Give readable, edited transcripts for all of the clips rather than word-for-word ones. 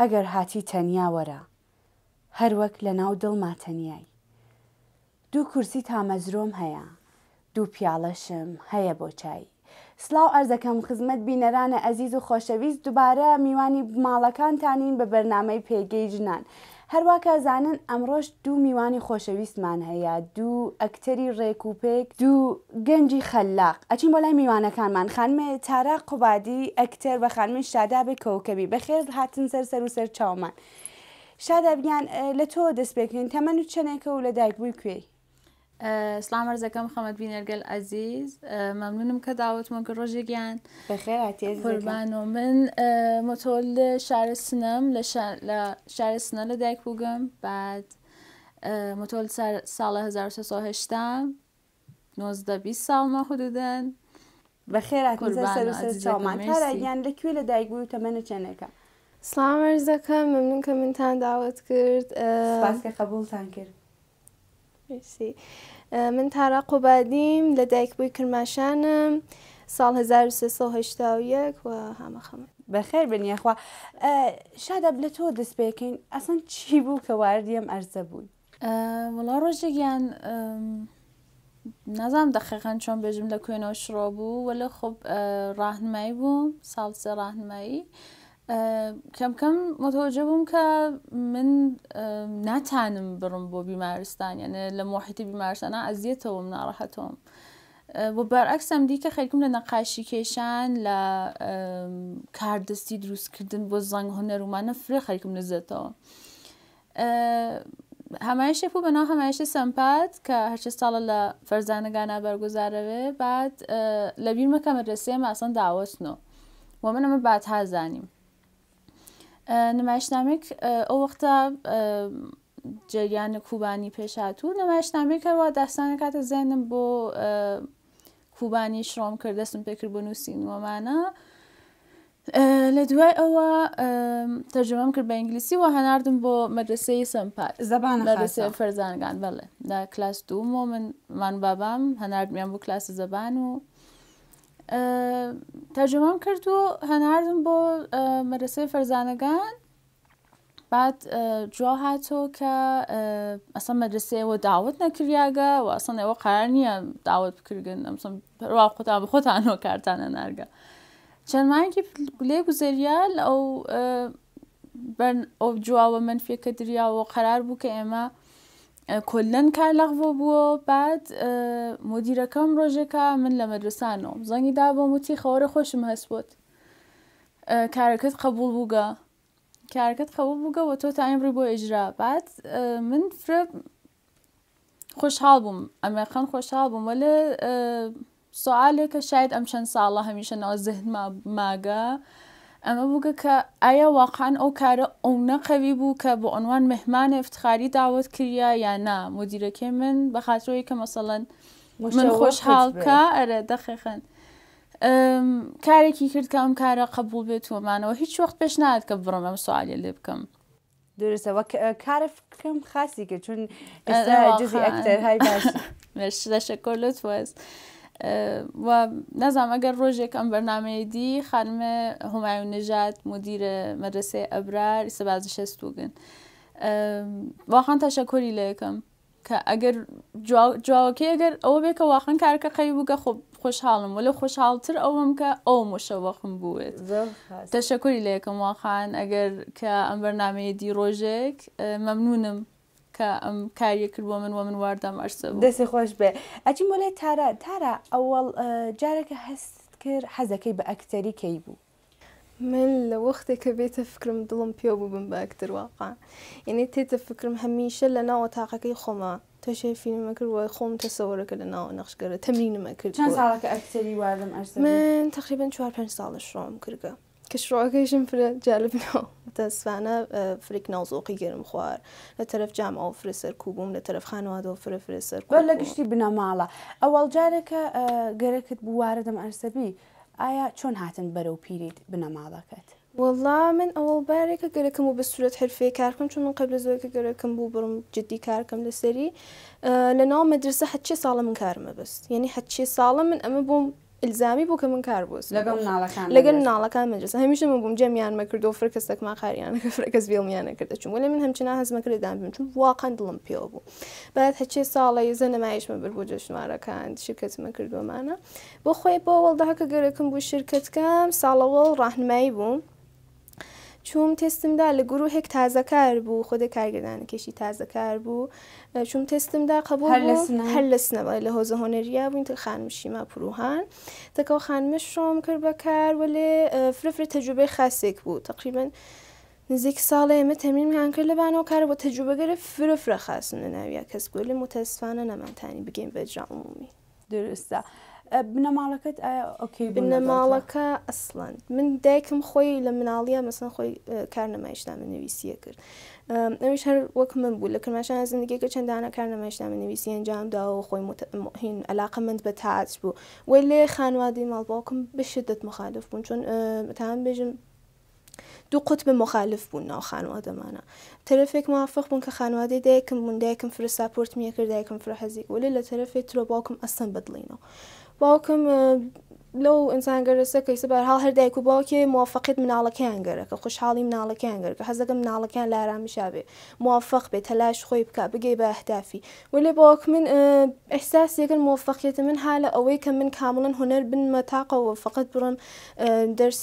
ئەگەر هاتی تەنیا وەرە هەر وەک لە ناو دڵما تەنیای. دوو کورسی تامەزرۆم هەیە دوو پیاڵەشم هەیە بۆ چای. سڵاو ئەرزەکەم خزمەت بینەرانە ئەزیز و خۆشەویست دوبارە میوانی ماڵەکانتانین بە بەرنامەی پێگەی ژنان هەروا کە ئەزانن ئەمڕۆش دوو میوانی خۆشەویستمان هەیە دوو ئەکتەری ڕێک و پێک دوو گەنجی خەلاق ئەچین بۆ لای میوانەکانمان خانمێ تارا قوبادی ئەکتەر بە خانمی شادابێ کەوکەبی بەخێر هاتن سەر سەر و سەر چاومان شاداب گیان لە تۆوە دەست پێکەین تەمەنت چەنێکە و لە دایک بووی کوێی؟ سڵام عەرزەکەم خەمەت بینەرگەل ئەزیز مەمنونم کە داوەتمە کرد ڕۆژێکیان بەخێر هاتی ئەزیزەکەم. قوربانۆ من متولد شار سنەم لە شار سنە لە دایک بووگم بعد متولد ساڵ 1380 19 20 ساڵمە حدودەن. بەخێر هاتن سەر سەر و سەر چاومان. تارا گیان لە کوێ لە دایک بووی و تەمەنت چەنێکە؟ سڵام عەرزەکەم مەمنون کە منتان داوەت کرد. سپاس کە قەبووڵتان کرد. مرسی. من تارا قوبادیم لە دایکبووی کرماشانم ساڵ 1381 و هامە خەمە. بەخێر بن یاخوا. شاداب لە تۆ دەست پێکەین ئەسڵەن چی بوو کە واردی ئەم ئەرزە بووی؟ وەڵا ڕۆژێکیان نازانم دەقیقەن چۆن بێژم لە کوێنەوە شڕۆ بوو وەلێ خۆ ڕاهنمایی بووم ساڵ سێ ڕاهنمایی کەم کەم متوجه بووم کە من ناتانم بڕم بۆ بیمارستان یانێ لە موحیتی بیمارستانە ئەزیەتەوەم ناڕەحەتەوەم بۆ بەرعەکسم دی کە خەریکم لە نەقاشی کێشان لە کاردەستی دروستکردن بۆ زەنگ هونەرومانە فرە خەریکم نزێتەوە هەمایشێک بوو بەناو هەمایشی سەمپات کە هەرچە ساڵە لە فەرزانەگانا بەرگوزارەوێ بعد لە بیرمە کە مەدرەسەیە ماسەن داوەتنۆ و من ئەمە باتها زانیم نمایشنامێک ئەو وەختە جەریان کوبانی پێشهاتوو نمایشنامێک هەروە داستانە کاتە زێنم بۆ کوبانی شڕۆم کرد دەستم پێکرد بۆ نووسین وەمانە لە دوای ئەوە تەرجمەم کرد بە ئینگلیسی و هەناردم بۆ مەدرسەی سەمپات زبانە مەدرسەی فەرزانگان بەڵێ لە کلاس دووم و من مان بابام هەناردمیان بۆ کلاس زبان و تەرجمەم کرد و هەناردم بۆ مەدرسەی فەرزانەگان بعد جواب هاتۆ کە ئەسڵەن مەدرسەی ئێوە داوەت نەکریاگە و ئەسڵەن ئێوە قرار نییە داوەت بکردن ئەمسم پەروا خۆتان بە خۆتانەوە کارتانە نارگە چەند مانگی لێ گوزەریا لە ئەو ئەو جوابە منفیەکە دریاوە قرار بوو کە ئێمە کلەن کار لەغوە بووە بعد مدیرەکەم ڕۆژێکە من لە مەدرسانەوە زەنگی دا بۆم وتی خەوەرە خۆشم هەست بۆت کارەکەت قبول بووگە کارەکەت قبول بووگە و تۆ تایم ڕووی بۆ ئیجرا بعد من فرە خۆشحاڵ بووم ئەمێقەن خۆشحاڵ بووم وەلێ سوالێکە شاید ئەم چەند ساڵە هەمیشە ناو زهنما ماگە ئەمە بووگە کە ئایا واقعا ئەو کارە ئەونە قەوی بوو کە بە عنوان مهمان افتخاری داوەت کریا یا نا مدیرەکەی من بە خاترەوەی کە مەسەڵەن من خۆشحاڵ بکە ئەرێ دەقیقەن کارێکی کرد کە ئەم کارە قبوڵ بێت و مانەوە هیچ وەخت پێش نایەت کە بڕم ئەم سوالیە لێ بکەم. دروستە وەک کارە فکرم خاسی کرد چون ئێستا جزی ئەکتەر های باشی. مرسی تشکر لطف است. و نازانم ئەگەر ڕۆژێک ئەم بەرنامەیە دی خانم همایون نژاد مدیر مدرسه ابرار ئیسە بازنشستوگن واقعا تشکری لێکم کە ئەگەر جواوەکەی ئەگەر ئەوە بێ کە واقعا کارەکە قەوی بووگە خۆ خۆشحاڵم وەلێ خۆشحاڵتر ئەوەم کە ئەو مشەوەقم بووێت تەشەکوری لێکم واقعا ئەگەر کە ئەم بەرنامەیە دی ڕۆژێک مەمنونم کە ئەم کاریە کرد بۆ من وە من واردەم ئەرسە بوو. دەستی خۆش بێ ئەچین بۆ لای تارا تارا ئەوەڵ جارێکە هەستت کرد حەزەکەی بە ئەکتەری کەی بوو؟ من لە وەختێ کە بێتە فکرم دڵم پێ بوو بم بە ئەکتەر واقعا یعنی تێتە فکرم هەمیشە لە ناو ئۆتاقەکەی خۆما تەشەی فیلمە کرد وە خۆم تەسەوەرە کرد لە ناو نەخشگەرە تەمرینم ئەکرد چەند ساڵە کە ئەکتەری واردم ئەرسە بووی؟ من تەقریبەن چوار پێنج ساڵە شڕۆم کردگە کە شڕۆکەیشم فرە جالب نەو متاسفانە فرێک ناوزۆقی گەرم خوار لە تەرەف جامعەوە فرە سەرکوو بووم لە تەرەف خانەوادەوە فرە فرە سەرکوو بەر لە گشتی بنەماڵە ئەوەڵ جارێکە گەرەکت بوو واردم ئەرسە بی ئایا چۆن هاتن بەرەو پیریت بنەماڵەکەت؟ وەڵا من ئەوەڵ بارێ کە گەرەکم بوو بە سورەت حرفەیی کار بکەم چون من قەبل زۆر کە گەرەکم بوو بڕم جدی کار کەم لەسەری لە ناو مەدرەسە هەرچێ ساڵە من کارم ئەبەست یەنی هەرچێ ساڵە من ئەمە بۆم ئیلزامی بوو کە من کار بۆ لەگەڵ مناڵەکان لەگەڵ مناڵەکان مەدرسە هەمیشە من بووم جەمیان مەکردەوە فرە کەس تەکما قاریان فرە کەس بێڵمیان نەکردە چون وەلێ من هەمچنا هەزمە کرد دام بم چون واقعا دڵم پێوە بوو بعد هەچێ ساڵی زە نمایشمە بر بۆ جەشنوارەکان شرکەتمە کردوەمانە بۆ خۆی بۆ وەڵدەها کە گەرەکم بوو شرکەتکەم ساڵەوەڵ ڕاهنمایی بووم چووم تێستم دا لە گروهێک تازەکار بوو خودێ کارگردانەکەشی تازەکار بوو چووم تێستم دا قبول هەر لە سنە بەڵێ لە هۆزە هۆنەریا بووین تە خانم شیما پروهان تەکەو خانمە شۆم کرد بە کار وەلێ فرە فرە تەجروبەی خاسێک بوو تقریبا نزیک ساڵێ ئێمە تەمرینمان کرد لەبانەوە کارە بۆ تەجروبەگەرە فرە فرە خاسم لە ناویا کەس بوو لێ متاسفانە نەمانتانی بگەین بە ئیجرا عمومی. دروستە بنەماڵەکەت ئایا ئۆکەی بوون لەگەڵ تۆ؟ بنەماڵەکە ئەسڵەن من دایکم خۆی لە مناڵیە مەسەن خۆی کار نەمایشنامە نویسیە کرد ئەویش هەر وەک من بوو لە کرماشان زندگیەکە چەندانە کار نەمایشنامە نویسی ئەنجام داوە و خۆی هین علاقەمەند بە تئاتر بوو وەلێ خانوادەی ماڵ باوکم بە شدت مخالف بوون چون تام بێژم دوو قوتب موخالف بوون ناو خانوادەمانا تەرەفێک موافق بوون کە خانوادەی دایکم بوون دایکم فرە support م ئەکرد دایکم فرە حەزی وەلێ لە تەرەفێ ترۆ باوکم ئەسڵەن بەدڵینەوە باوکم لەو ئینسان گەرەسە کە ئیسە بەرحاڵ هەر دایک و باوکێ موافقیت مناڵەکەیان گەرەکە خوشحاڵی مناڵەکەیان گەرەکە حەزەکە مناڵەکەیان لە ئارامیشا بێ موافق بێ تەلاش خۆی بکا بگەی بە ئەهدافی وەلێ باوک من ئیحساس یەکرد موفقیت من ها لە ئەوەی کە من کامڵەن هونەر بنمە تاقەوە فقط بڕم دەرس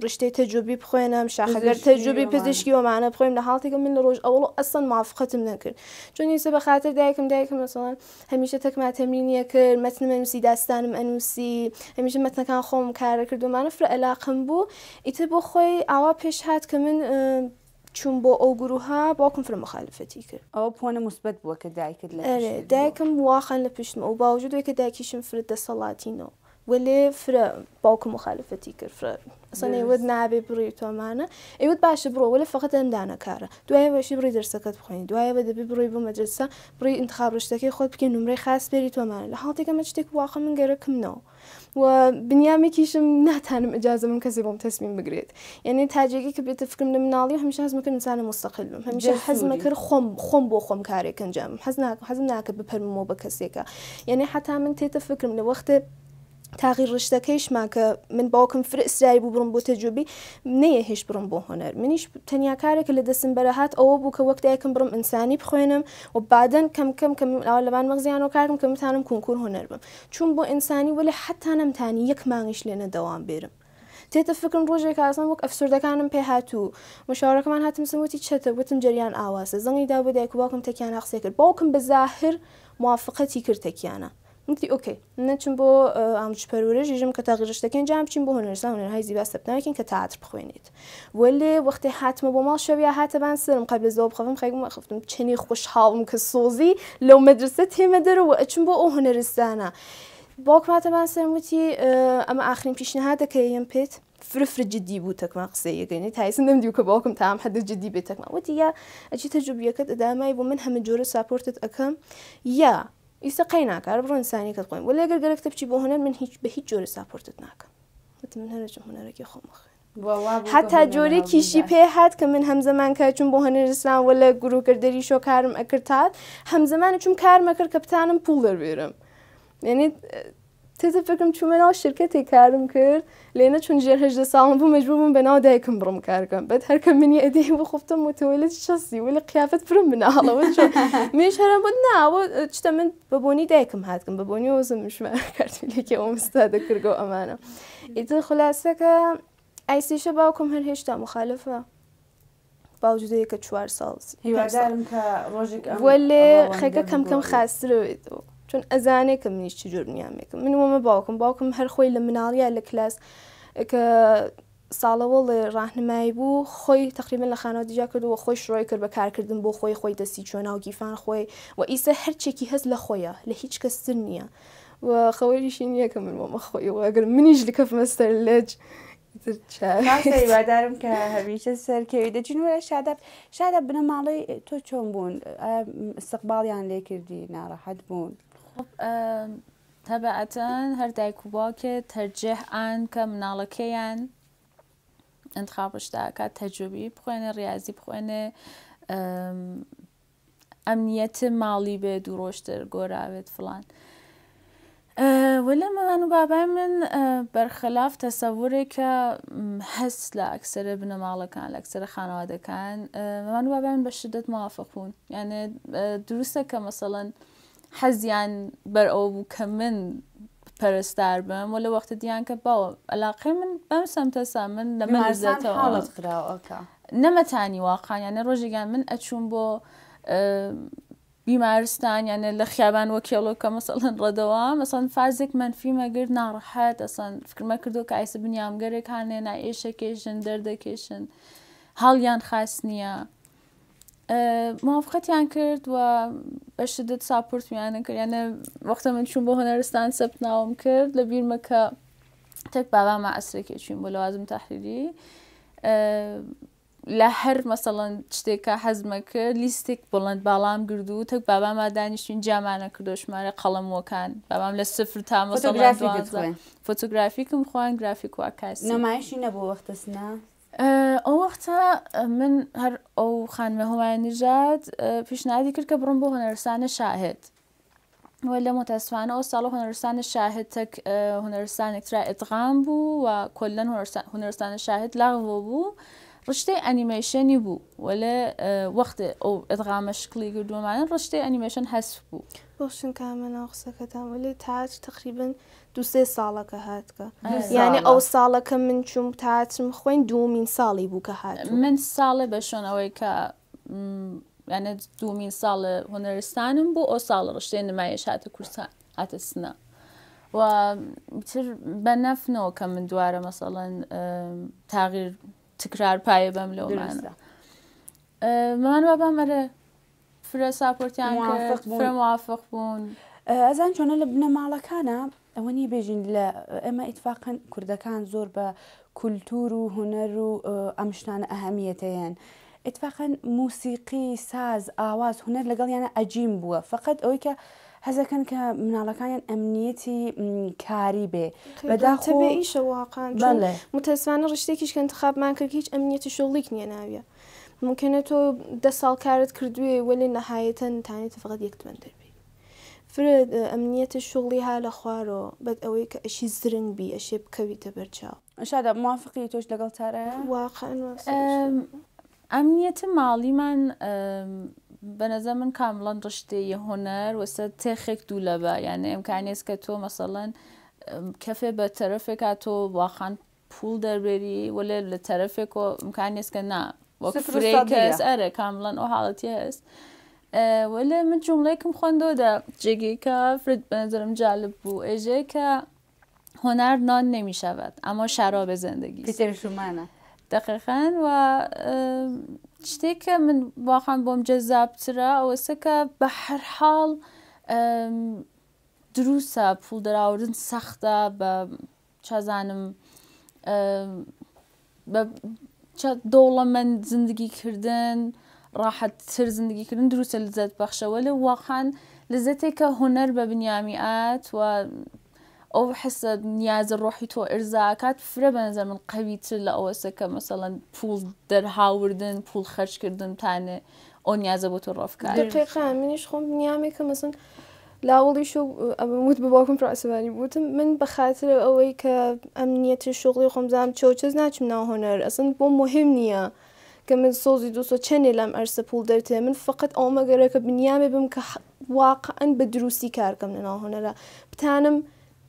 ڕشتەی تەجروبی بخوێنم شاخەگەر تەجروبی پزیشکی ومانە بخوێنم لە حاڵتێکە من لە ڕۆژ ئەوڵ ئەسڵەن موافقەتم نەکرد چون ئیسە بە خاتر دایکم دایکم مەسەڵەن هەمیشە تەکما تەمرینیە کرد مەتنم ئەنووسی داستانم ئەنووسی هەمیشە مەتنەکان خۆم کارە کرد ومانە فرە ئەلاقم بوو ئیتر بۆ خۆی ئاوا پێش هات کە من چووم بۆ ئەو گروهە باوکم فرە مخالفەتی کرد. ئەوە پۆنە موسبەت بووە کە دایکت لە پشتت ئەرێ بووە. دایکم واقعەن لە پشتمە و باوجود وەی کە دایکیشم فرە دەسەڵاتی نەو وەلێ فرە باوکم مخالفەتی کرد فرە ئەسڵەن ئەیوت دروست. نابێ بڕی تۆ ئەمانە ئەیوت باشە بڕۆ وەلێ فەقەت ئەم دانە کارە دوای ئەوەشی بڕی دەرسەکەت بخوێنی دوای ئەوە دەبێ بڕۆی بۆ مەدرەسە بڕی ئینتخاب ڕشتەکەی خۆت بکەی نمرەی خاس بێری تۆ ئەمانە لە حاڵتێک ئەمە شتێک واقعەن من گەرەکم نەو و بنیامێکیشم ناتانم ئجازە بم کەسێ بۆم تەسمیم بگرێت یعنی تا جێگەی کە بێتە فکرم لە مناڵی هەمیشە حەزم کرد ئینسانە مستەقل بم هەمیشە حەزم جەسوری کرد خۆم خۆم بۆ خۆم کارێک ئەنجام حەز ناکەم حەزم ناکرد بپەرممەوە بە کەسێکە یعنی حتا من تێتە فکرم لە وەختێ تاغیر ڕشتەکەیشما کە من باوکم فرە ئیسراری بوو بڕم بۆ تەجروبی نەیەهێشت بڕم بۆ هونەر منیش تەنیا کارێک کە لە دەستم بەرەهات ئەوە بوو کە وەک دایکم بڕم ئینسانی بخوێنم و بعدەن کەم کەم کە من ئاوا لەبان مەغزیانەوە کارکم کە بتانم کونکور هونەر بم چووم بۆ ئینسانی وەلێ حەتا نەمتانی یەک مانگیش لێ نەدەوام بێرم تێتە فکرم ڕۆژێک ئاسان وەک ئەفسوردەکانم پێ هات و مشاورەکەمان هاتم سم وتی چەتە وتم جەریان ئاواسە زەنگی دا بۆ دایک و باوکم تەکیانە قسەی کرد باوکم بە زاهر موافقەتی کرد تەکیانە وتی okay نەچم بۆ ئاموزش پەروەرش یژم کە تاقی ڕشتەکەی ئەنجام بچین بۆ هونەرستان هونەرهای زیبا سەبتناکین کە تئاتر بخوێنیت وەلێ وەختێ هاتمە بۆ ماڵ شەویا هاتە بان سەرم قەبل از ئەوە بخەفم خەریک بووم ئەخەفتم چەنی خۆشحاڵم کە سۆزی لەو مەدرسە تێمە دەرەوە ئەچم بۆ ئەو هونەرستانە باوکم هاتە بان سەرم وتی ئەمە ئاخرین پیشنهادە کە یەم پێت فرە فرە جدی بوو تەکما قسەی یەکەنی تا ئێستا نەمدیوە کە باوکم تا ئەم حەدە جدی بێت تەکما وتی یا ئەچی تەجروبیەکەت ئەدامای بۆ من هەمە جۆرە support ت ئەکەم یا ئیستا قەی ناکا هەر بڕۆ ئینسانیەکەت خۆین وەلێ گەر گەرەکتە بچی بۆ هونەر من هیچ بە هیچ جۆرە support ت ناکەم وتم من هەرچم هونەرەکی خۆم بخوێنم حتا جۆرێکیشی پێ هات کە من هەمزەمان کە چون بۆ هەنەرستان وە لە گروکردەری شۆ کارم ئەکرد تات هەمزەمان چون کارمە کرد کە بتانم پوڵ دەربێرم یعنی تێتە فکرم چوومە ناو شرکەتێک کارم کرد لێنە چون ژێر 18 ساڵم بوو مەجبور بووم بە ناو دایکم بڕم کارکەم بەت هەرکە منی ئەدی بۆ خفتم متولد شەسی ولی قیافەت پرم مناڵەوە چۆن منیش هەرم بوو ناوە چتە من بە بۆنی دایکم هاتکم بە بۆنی وەزم مشمە کارتی لێکی ئەوم ستادە کردگەو ئەمانە ئیتر خولاسەکە ئایسیشە باوکم هەر هێشتا مخالفە باوجودەیە کە چوار ساڵ هیوادارم کە ڕۆژێک ئەم وەلێ ڕەوەندە خەکە کەم کەم بگۆڕێت. خاسترەوێتەوە چون ئەزانێ کە منیش چ جۆر بنیامێکم من وەمە باوکم باوکم هەر خۆی لە مناڵیا لە کلاس کە ساڵەوەڵێ ڕاهنمایی بوو خۆی تقریبا لە خانەوە دیجا کرد و خۆی شڕۆی کرد بە کارکردن بۆ خۆی خۆی دەستی چوە ناو گیفان خۆی و ئیسە هەرچێکی هەست لە خۆیە لە هیچ کەستر نییە و خەوەریشی نییە کە من وەمە خۆی و ئەگەر منیش لکەفمە سەر لەج خاصە هیوادارم کە هەمیشە سەرکەوی دەچین وەرە شاداب شاداب بنەماڵەی تۆ چۆن بوون استقباڵیان لێ کردی ناڕەحەت بوون تەبعەتەن هەر دایک و باوکێ تەرجیح ئان کە مناڵەکەیان انتخاب ڕشتاکات تەجروبی بخوێنێ ڕاضی بخوێنێ ئەمنیەت ماڵی بێ دوو ڕۆژتر گۆراوێت فڵان. وەلێ مامان و بابای من بەرخەلاف تەسەورێک کە هەس لە ئەکسەرە بنەماڵەکان لە ئەکسەرە خانەوادەکان مامان و بابای من بە شدەت موافق بوون یانێ دروستە کە مەسەڵەن حەزیان بەر ئەوە بوو کە من پەرستار بم وە لە وەختە دیان کە باوە ئەلاقەی من بەم سەمتەسا من لە من بیمارستان حاڵت خراوەکە نەمەتانی واقعا یانێ ڕۆژێکیان من ئەچووم بۆ بیمارستان یانێ لە خیابان وەکێڵۆ کە مەسەڵەن ڕەدەوە مەسەڵەن فازێک مەنفیمە گرت ناڕەحەت ئەسەن فکرمە کردو کە ئایسە بنیامگەرێک هانێ نا ئێشەکێشن دەردەکێشن حاڵیان خاس نییە موافقەتیان کرد و بە شدت ساپۆرتمیانە کرد یانە وەختە من چوون بۆ هونەرستان سەبت ناوم کرد لە بیرمە کە تەک بابامە عەسرێکێ چوین بۆ لەوازم تەحریری لە هەر مەسەڵەن شتێک کە حەزمە کرد لیستێک بڵند باڵام گرد و تەک باباما دانیشتین جیامانە کردۆ شمارە قەڵەموەکان بابام لە سفر تا مەسەڵەن فۆتۆگرافیکت 12 خوێن فۆتۆگرافیکم خوان گرافیک و عکاسی نمایشی نەبوو وەختە سنە؟ ئەو وەختە من هەر ئەو خانمە هومایون نژاد پیشنهادی کرد کە بڕۆم بۆ هونەرستانە شاهد وەلێ متاسفانە ئەو ساڵە هونەرستانە شاهد تەک هونەرستانێک ترا ئیدغام بوو و کۆلەن هونەرستانە شاهد لاغڤۆ بوو ڕشتەی ئەنیمەیشنی بوو وەلێ وەختێ ئەو ئیدغامە شکڵی گردووەمانە ڕشتەی ئەنیمەیشن هەسف بوو. بەخشن کامە ناو قسەکەتان وەلێ تاج تەقریبەن دوو سێ ساڵە کە هاتکە یانی ئەو ساڵە کە من چووم تاچم خوێن دوومین ساڵی بوو کە هاتوو. من ساڵێ بە شۆن ئەوەی کە یانە دوومین ساڵ هونەرستانم بوو ئەو ساڵ ڕشتەی نمایش هاتە کوردستان هاتە سنە و تر بە نەفنەوە کە من دوارە مەسەڵەن تاغیر تکرار پایە بەم لەومانە مامان بابام ئەرێ فرە ساپۆرتیان کرد فرە موافق بوون. ئەزان چۆنە لە بنەماڵەکانە ئەوە نییە بێژین لە ئێمە ئیتفاقەن کوردەکان زۆر بە کولتوور و هونەر و ئەم شتانە ئەهەمیەتەیەن ئیتفاقەن موسیقی ساز ئاواز هونەر لەگەڵیانە ئەجیم بووە فقط ئەوەی کە حەزەکەن کە مناڵەکانیان ئەمنیەتی کاری بێ بەداخۆ بێ ئیشە واقعا چون متاسفانە ڕشتێکیش کە انتخابمان کرد هیچ ئەمنیەتی شغڵیک نییە ناویە ممکنە تۆ دە ساڵ کارت کردوێ وەلێ نەهایەتەن تانێتە فقط یەک تمەن دەربێری فرە ئەمنیەت شوغڵی ها لە خوارۆ بەد ئەوەی کە ئەشی زرنگ بی ئەشێ بکەویتە بەر چاو. شادە موافقی تۆش لەگەڵ تارایە؟ واقعا وا سروشتە. ئەمنیەت ماڵیمان بە نەزەر من کامڵەن ڕشتەی هونەر وەسە تێخێک دوولەبە یانێ ئمکانیەس کە تۆ مەسەڵەن کەفێ بە تەرەفێکا تۆ واقعا پووڵ دەربێری وەلێ لە تەرەفێکۆ ئمکان نیست کە نا وەک سفر و فرەی کەس سەدیە. ئەرێ کامڵەن ئەو حاڵەتیە هەست وەلێ من جومڵەیەکم خوەندەوە دە جێگەی کە فرە بە نظرم جالب بوو ئێژێ کە هنر نان نمیشود اما شراب زندگی است. پیتەر شومانە. دقیقا و شتێک کە من واقعا بۆم جەزابترە ئەوەسە کە بە هەر حاڵ دروسە پوڵ دەراوردن سەختە بە چزانم بە دەوڵەمەند زندگی کردن ڕاحەتتر زندگی کردن دروستە لزەت بەخشە وەلێ واقعا لزەتێکە هونەر بە بنیامی ئات و ئەو حسە نیازە ڕۆحی تۆ ئرزا ئەکات فرە بە نظر من قەویتر لە ئەوەسە کە مەسەڵەن پوڵ دەرهاوردن پوڵ خەرجکردن تانێ ئەو نیازە بۆ تۆ ڕەف کات. دقیقا منیش خۆم بنیامێکە مەسەن لاوەڵیش و ئەمەم وت بە باوکم فرە عەسەبانی بوو وتم من بە خاتر ئەوەی کە ئەمنیەتی شوغڵی خۆم زانم چەو چەس ناچم ناو هونەر ئەسڵەن بۆم موهیم نییە کە من سۆزی دوسۆ چەنێ لەم ئەرسە پوڵ دەرتێ من فەقەت ئەوەمە گەرەکە بنیامێ بم کە واقعەن بە دروستی کار کەم لەناو هونەرا بتانم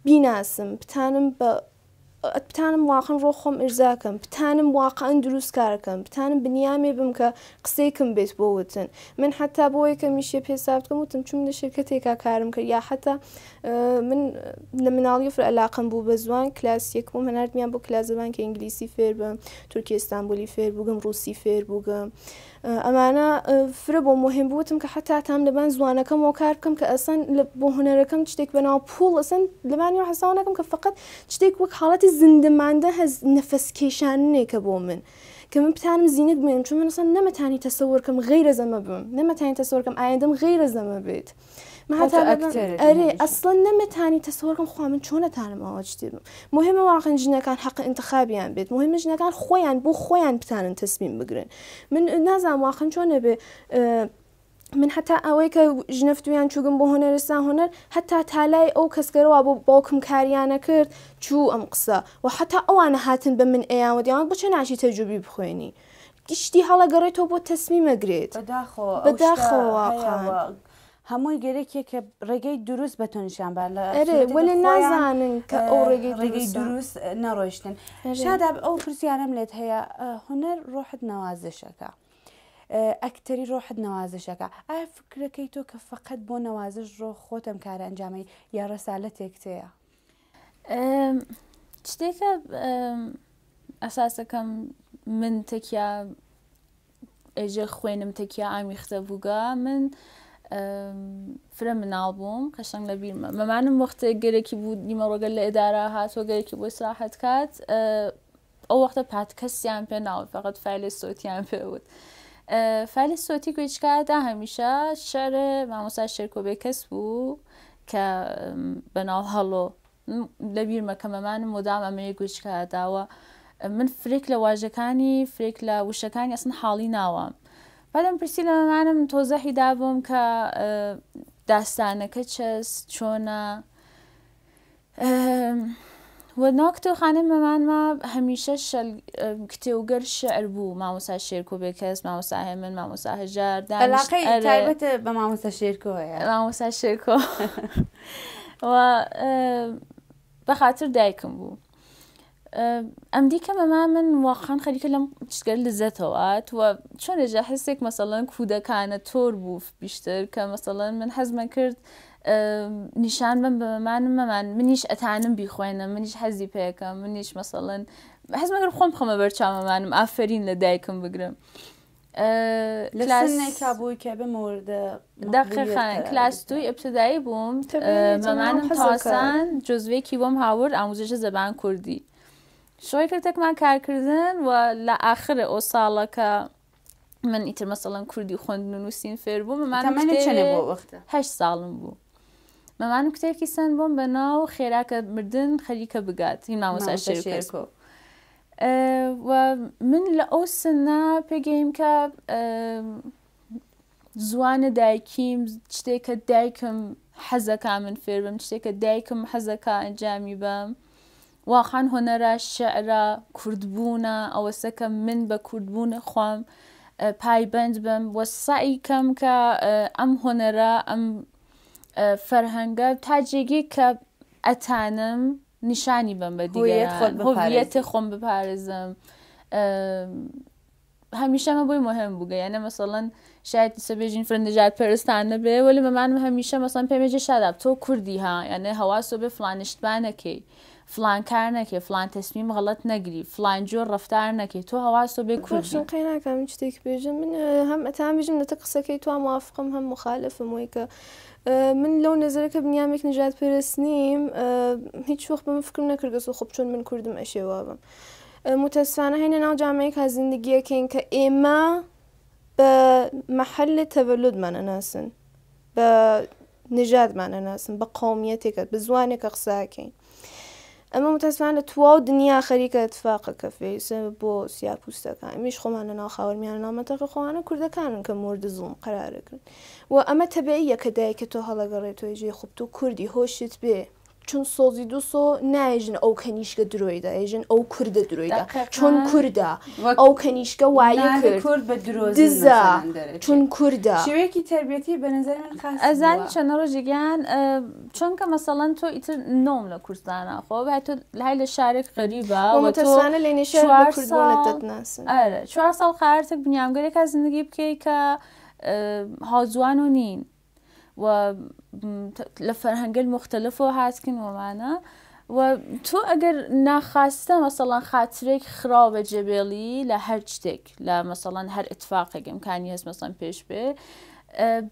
بیناسم بتانم بە بتانم واقعەن ڕۆ خۆم ئیرزا کەم بتانم واقعەن دروست کار کەم بتانم بنیامێ بم کە قسەیکم بێت بۆ وتن من حتا بۆ یەکەمیش یە پێ سابت کەم وتم چوم لە شرکەتێکا کارم کرد یا حتا من لە مناڵی فرە علاقەم بوو بە زوان کلاس یەک بووم هەناردمیان بۆ کلاس زبان کە ئینگلیسی فێر بم تورکی ئیستانبولی فێر بووگم ڕوسی فێر بووگم ئەمانە فرە بۆم موهیم بوو وتم کە حەتا تام لەبان زوانەکەمەوە کار بکەم کە ئەسەن بۆ هونەرەکەم شتێک بەناو پوڵ ئەسەن لەبانی حساو نەکەم کە فقط شتێک وەک حاڵەتی زیندەماندە هەز نەفەس کێشاننێکە بۆ من کە من بتانم زینک بمێنم چون من ئەسەن نەمەتانی تەسەوەر کەم غەیرە زەمە بم نەمەتانی تەسەوەر کەم ئایندەم غەیرە زەمە بێت ئەرێ ئەسڵەن نەمەتانی تەسەوەر کەم خوا من چۆن ئەتانم ئەوە شتێ بم مهمە واقعا ژنەکان حەق ئینتخابیان بێت مهمە ژنەکان خۆیان بۆ خۆیان بتانن تەسمیم بگرن من نازانم واقعا چۆن ئەبێ. من هەتا ئەوەی کە ژنەفتویان چووگم بۆ هونەرستان هونەر هەتا تالای ئەو کەسگەرەوە بۆ باوکم کاریانە کرد چوو ئەم قسە و حتا ئەوانە هاتن بە من ئەیان دیان بۆ چە ناچی تەجروبی بخوێنی گشتی هەڵەگەڕێتەوە بۆ تەسمیمە گرێت بەداخەوە بەداخەوە واقعا. هەمووی گەرەکیە کە ڕێگەی دروست بە تۆ نیشان بات لە ئەرێ سورەتێکە وەلێ خۆیان نازانن کە ئەو ڕێگەی ڕێگەی دروستە دروست نەڕۆیشتن. ئەرێ. شاداب ئەو پرسیارەم لێت هەیە هونەر ڕۆحت نەوازشەکە ئەکتەری ڕۆحت نەوازشەکە ئایا فکرەکەی تۆ کە فەقەت بۆ نەوازش ڕۆ خۆت ئەم کارە ئەنجامەی یا ڕەسالەتێک تێیە؟ شتێکە ئەساسەکەم من تەکیا ئێژێ خوێنم تەکیا ئامیختە بووگە من فرە مناڵ بووم قەشەنگ لە بیرمە مەمانم وەختێک گەرەکی بوو نیمەڕۆگە لە ئێدارە هاتووە گەرەکی بۆ ئیسراحەت کات ئەو وەختە پادکەستیان پێ ناوت فقط فایلی سۆتیان پێ وت فایلی سۆتی گوێچکادا هەمیشە شعر مامۆستا شێرکۆ بێکەس بوو کە بەناو هەڵۆ لەبیرمە کە مەمانم مدام ئەمەیە گوێچکە داوە من فرێک لە واژەکانی فرێک لە وشەکانی ئەسن حاڵی ناوام بعدم پرسی لە مەمانم تۆزەحی دابووم کە داستانەکە چەس چۆنە و ناو کتێبخانەی مەمانما هەمیشە شەل کتێوگەر شعر بوو مامۆستا شێرکۆ بێکەس مامۆستا هێمن مامۆستا هەژار دانیشت علاقەی ئەرێ تایبەت بە مامۆستا شێرکۆ هەیە مامۆستا شێرکۆ و بە خاتر دایکم بوو ئەمدی کە مەما من واقعا خەریکە لەم شتگەر لزەتەوە و چۆن ێژە حسێک مەسەڵەن کودەکانە تۆر بوو بیشتر کە مەسەڵەن من حەزمە کرد نیشان بم بە مەمانم مەمان منیش ئەتانم بیخوێنم منیش حەزی پێکەم منیش مەسەڵەن حەزمە کرد خۆم بخەمە بەر چاو مەمانم ئافرین لە دایکم بگرم لە سنێکا بووی کە بە مورد دقیقا کلاس دووی ابتدایی بووم مەمانم تاسان جزوێکی بۆم هاورد ئاموزش زبان کوردی شۆی کردێکمان کارکردن و لە ئاخر ئەو ساڵە کە من ئیتر مەسەڵەن کوردی خوێندن و نووسین فێر بووم مەمانم چەنێ بۆ وەختە 8 ساڵم بوو مەمانم کتێبێکی سەند بۆم بە ناو خێراکە مردن خەریکە بگات هی مامۆستا شێرکۆ و من لە ئەو سنە پێگەیم کە زوانە دایکیم شتێکە دایکم حەزەکا من فێربم شتێکە دایکم حەزەکا ئەنجامی بەم واقعا هونەرە شعرە کوردبوونە ئەوەسە کە من بە کوردبوون خوام پایبەند بم وە سەعی کەم کە ئەم هونەرە ئەم فەرهەنگە تا جێگەی کە ئەتانم نیشانی بەم بە دیگەران هویەتی خۆم بپارێزم هەمیشە ئەمە بۆی مهم بووگە یانە مەسەڵەن شاید ئیسە بێژین فرە نەژاد پەرستان نەبێ وەلی مەمانم هەمیشە مەسەڵەن پێم بێژێ شاداب تۆ کوردی ها یانێ هەواسۆ بێ فڵان اشتباه نەکەی فڵان کار نەکەی فڵان تەسمیم غەڵەت نەگری فڵان جۆر ڕەفتار نەکەی تۆ هەواسۆ بێ کوردی. بەخشن قەی ناکەم من شتێک بێژم من هەم ئەتان بێژم لەتە قسەکەی تۆ موافقم هەم مخالفم وەی کە من لەو نەزەرە کە بنیامێک نەژاد پەرست نیم هیچ وەخت بەمە فکرم نەکردگەسۆ خۆ چۆن من کوردم ئەشێ وابم متاسفانە هەینە ناو جامعەیەکا زندگیەکەین کە ئێمە بە محل تەڤەلودمان ئەناسن بە نژادمان ئەناسن بە قومیەتێکە بە زوانێکە قساکەین ئەمە متاسفانە لە تواو دنیا خەریکە اتفاقە کەفێ بۆ سیاپوستەکان ئەمیش خۆمان لە ناو خاوەرمیانە ناو مەنتەقە خۆمانە کوردەکانن کە مورد زوڵم قەرارەگرن و ئەمە تەبعیە کە دایکە تۆ هەڵەگەڕێ تۆ جێ خوب تۆ کوردی هۆشت بێ چون سۆزی دوو سۆ نایژن ئەو کەنیشکە درۆیدا ئێژن ئەو کوردە درۆیدا چون کوردە ئەو کەنیشکە وایە کرد کورد بە درۆزن دزە مەسەلەن دەرەچێ. چون کوردە. شێوەیەکی تەربیەتی بە نەزەری من خاس ئەزانی بووە. چەنە ڕۆژێکیان چونکە مەسەڵەن تۆ ئیتر نۆم لە کوردستانا خۆ بای تۆ لای لە شارێک غەریبە و و تۆ متاسفانە لێنیشە بە چوار کوردبوونت ساڵ دەتناسن. ئەرێ 4 ساڵ قارتێک بنیامگەرێکا زندگی بکەی کە هاوزوان و نین و لە فەرهەنگەل موختەلفەوە هاتکن وەمانە و تۆ ئەگەر ناخواستە مەسەڵەن خاترێک خراو بەجێ بێڵی لە هەر شتێک لە مەسەڵەن هەر ئیتفاقێک ئیمکانی هەست مەسەڵەن پێش بێ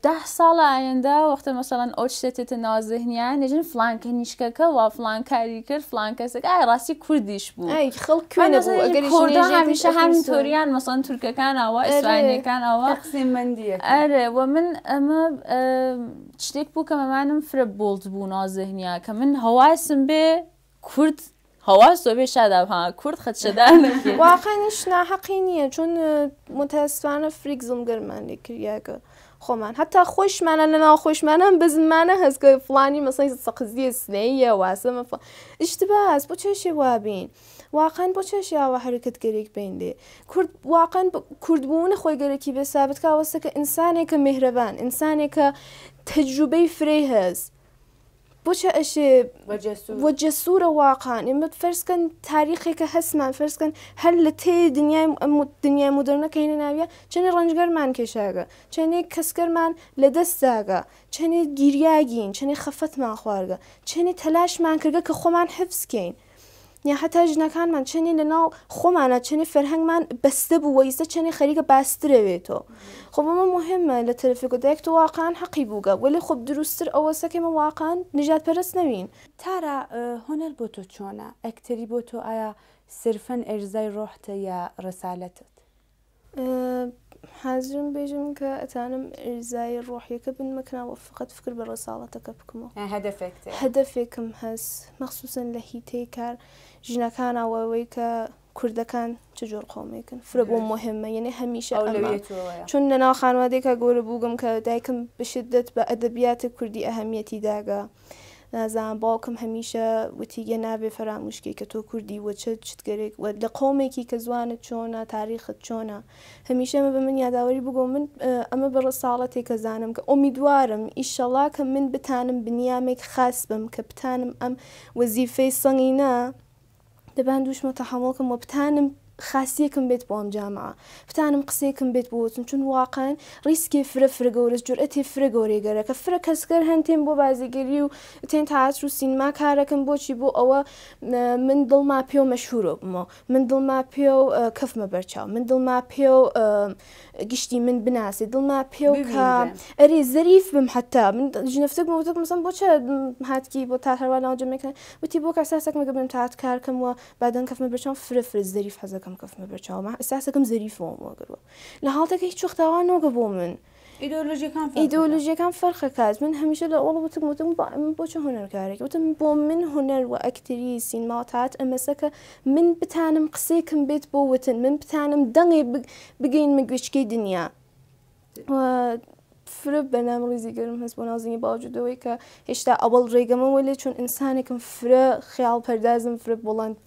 10 ساڵ ئایندە وەختە مەسەڵەن ئەو شتە تێتە ناو زهنیان نێژن فلان کەنیشکەکە وا فلان کاری کرد فلان کەسێک ئای ڕاستی کوردیش بوو ئای خەڵک کوێنە بوو ئەگەریش کوردە نێژێتیش هەمیشە ئەترسن. همینطوریان مەسەڵەن تورکەکان ئەوە ئەرێ. ئیسرائیلیەکان ئەوە تەقسیم بەندیەکە. ئەرێ و من ئەمە شتێک بوو کە مەمانم فرە بۆڵد بوو ناو زهنیا کە من هەواسم بێ کورد هەواسۆ بێ شاداب ها کورد خەدشەدار نەکێ. واقعیش ناحەقی نییە چون متاسفانە فریک زڵمگەرمان لێ کریاگە. خۆمان هەتا خۆشمانە لە ناو خۆشمانە بزمانە هەست کە فڵانی مەسەی سەقزیە سنەیە واسەمە اشتباس بۆ چێشێ وابین واقعا بۆ چێش یاوە حرکت گەرێک بین لێ کورد واقعا کورد بوون خۆی گەرەکی بێ سابت کا وەسەکە ئینسانێکە مهرەبان ئینسانێکە تەجروبەی فرەی هەست بۆچە ئەشێ وە جەسوورە واقعا ئێمە فەرز کەن تاریخێکە هەستمان فەرز کەن هەر لە تێ دنیای دنیای مۆدێرنە کەینە ناویە چەنێ ڕەنجگەرمان کێشاگە چەنێ کەسکەرمان لە دەست داگە چەنێ گیریاگین چەنێ خەفەتمان خواردگە چەنێ تەلاشمان کردگە کە خۆمان حفز کەین یا هەتا ژنەکانمان چەنێ لە ناو خۆمانە چەنێ فەرهەنگمان بەستە بوو وە ئیستا چەنێ خەریکە باسترەوێتەوە خۆ بەمە مهمە لە تەرەفێک و دایک تۆ واقعا حەقی بووگە وەلێ خۆ دروستتر ئەوەسە کە ئێمە واقعا نژادپەرست نەوین. تارا هونەر بۆ تۆ چۆنە؟ ئەکتەری بۆ تۆ ئایا سرفەن ئێرزای ڕۆحتە یا ڕسالەتت؟ حازرم بێژم کە ئەتانم ئیرزای ڕۆحیەکە بنمە کناوە فقط فکر بە ڕەساڵەتەکە بکەمەوە هەدەفێکت هەیە. هەدەفێکم هەس مەخسوسەن لە هیتەی کار ژنەکانا وەوەی کە کوردەکان چ جۆر قەومێکن فرە بۆم مهمە یەنێ هەمیشە ئەمە ئەولەویەت ئەوەیە. چون لە ناو خانوادەیەکا گەورە بووگم کە دایکم بە شدەت بە ئەدەبیات کوردی ئەهەمیەتی داگە نازانم باوکم هەمیشە وتی یە نابێ فەراموش کەی کە تۆ کوردی وە چ چتگەرێک وە لە قەومێکی کە زوانت چۆنە تاریخت چۆنە هەمیشە ئەمە بە من یاداوەری بگۆ من ئەمە بە ڕساڵەتێکە زانم کە ئومیدوارم ئیشەڵا کە من بتانم بنیامێک خاس بم کە بتانم ئەم وەزیفەی سەنگینە دەبان دووشمە تەحەموڵ کەم وە بتانم خاسیەکم بێت بۆ ئەم جامعە بتانم قسەیەکم بێت بۆ وتن چون واقعا ڕیسکێ فرە فرە گەورەس جورئەتێ فرە گەورەی گەرەکە فرە کەسگەر هەن تێن بۆ بازیگەری و تێن تئاتر و سینما کارەکەن بۆچی بۆ ئەوە من دڵما پێو مەشهورۆ بمەوە من دڵما پێو کەفمە بەرچاو من دڵما پێو گشتی من بناسێ دڵما پێو کە ئەرێ زەریف بم حتا من ژنەفتێک وتم مەسەن بۆ چە هاتکی بۆ تا هەروە ناو جەمێکە وتی بۆ کە ئەساسەکم گە بم تات کارکەم وە بادەن کەفمە بەرچاو فرە فرە زەریف حەزەکەم کەفمە بەرچاو ما ئەساسەکەم زەریفەوە وەگەروە لە حاڵتێکە هیچ وەخت ئاوا نۆگە بۆ من ئیدۆلۆژیەکان فەرق ئیدۆلۆژیەکان فەرقەکات من هەمیشە لە ئەوڵ وتم وتم با من بۆ چ هونەرکارێک وتم بۆ من هونەر و ئەکتری سینما و تات ئەمەسە کە من بتانم قسەیەکم بێت بۆ وتن من بتانم دەنگێ بگەینمە گوێچکەی دنیا و فرە بەرنامە ڕیزی گەرم هەست بۆ ناو زنگی باوجودەوەی کە هێشتا ئەوەڵ ڕێگەمە وەلێ چون ئینسانێکم فرە خیاڵ پەردازم فرە بوڵند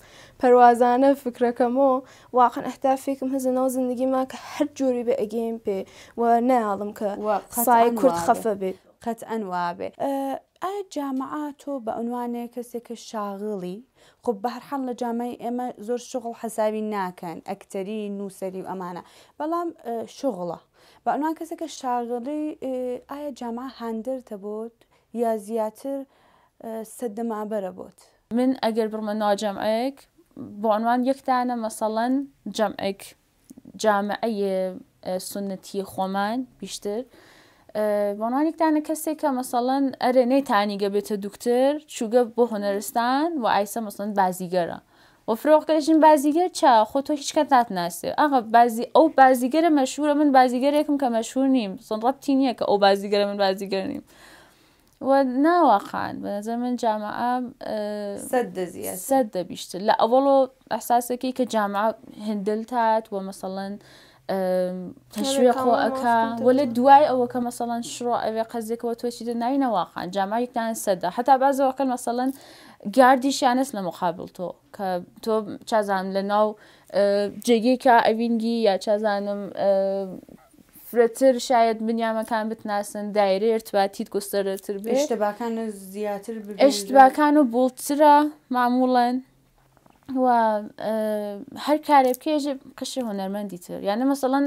پەروازانە فکرەکەمەوە واقعا ئەهدافێکم هەس لە ناو زندگیما کە هەر جۆری بێ ئەگەیم پێ و نایاڵم کە و سایە قەتعەن کورد وابێ خەفە بێت. قەتعەن وابێ. ئایا جامعە تۆ بە عنوانێ کەسێک کە شاغڵی خۆ بە هەر حاڵ لە جامعەی ئێمە زۆر شوغڵ حەساوی ناکەن ئەکتەری نووسەری و ئەمانە بەڵام شوغڵە بە عنوان کەسێک کە شاغڵی ئایا جامعە هاندەرتە بۆت یا زیاتر سەدە مابەرە بۆت؟ من ئەگەر بڕمە ناو جەمعێک بۆ عنوان یەک دانە مەسەڵەن جەمعێک جامعەی سوننەتی خۆمان بیشتر بۆ عنوان یەک دانە کەسێک کە مەسەڵەن ئەرێ نەیتانیگە بێتە دوکتر چووگە بۆ هونەرستان و ئایسە مەسەڵەن بازیگەرە و فرۆقێژن بازیگەر چا خۆ تۆ هیچ کەس ناتناسێ ئاغا بازی ئەو بازیگەرە مەشهورە من بازیگەرێکم کە مەشهور نیم سن ڕەبتی نییە کە ئەو بازیگەرە من بازیگەر نیم و نا واقعا بە نظر من جامعە سەد زیاتر سەد بیشتر لە ئەوەڵۆ ئەحساسەکەی کە جامعە هندلتات و مەسەڵەن تەشویق خۆ ئەکا وە لە دوای ئەوە کە مەسەڵەن شڕۆ ئەوێ قەزێکەوە تۆ چیتە ناوی نەواقعا جامعە یەکتان سەدە حتا بازەوەکەن مەسەڵەن گاردیشیانەس لە مقابل تۆ کە تۆ چازانم لە ناو جێگەیەکا ئەوینگی یا چازانم فرەتر شاید بنیامەکان بتناسن دایرەی ارتباتیت گستردەتر بێ اشتباکان زیاتر ببینرێ. اشتباکان و بوڵترە معموڵەن و هەر کارێ بکێژێ قشی هونەرمەندی تر یعنی مەسەڵەن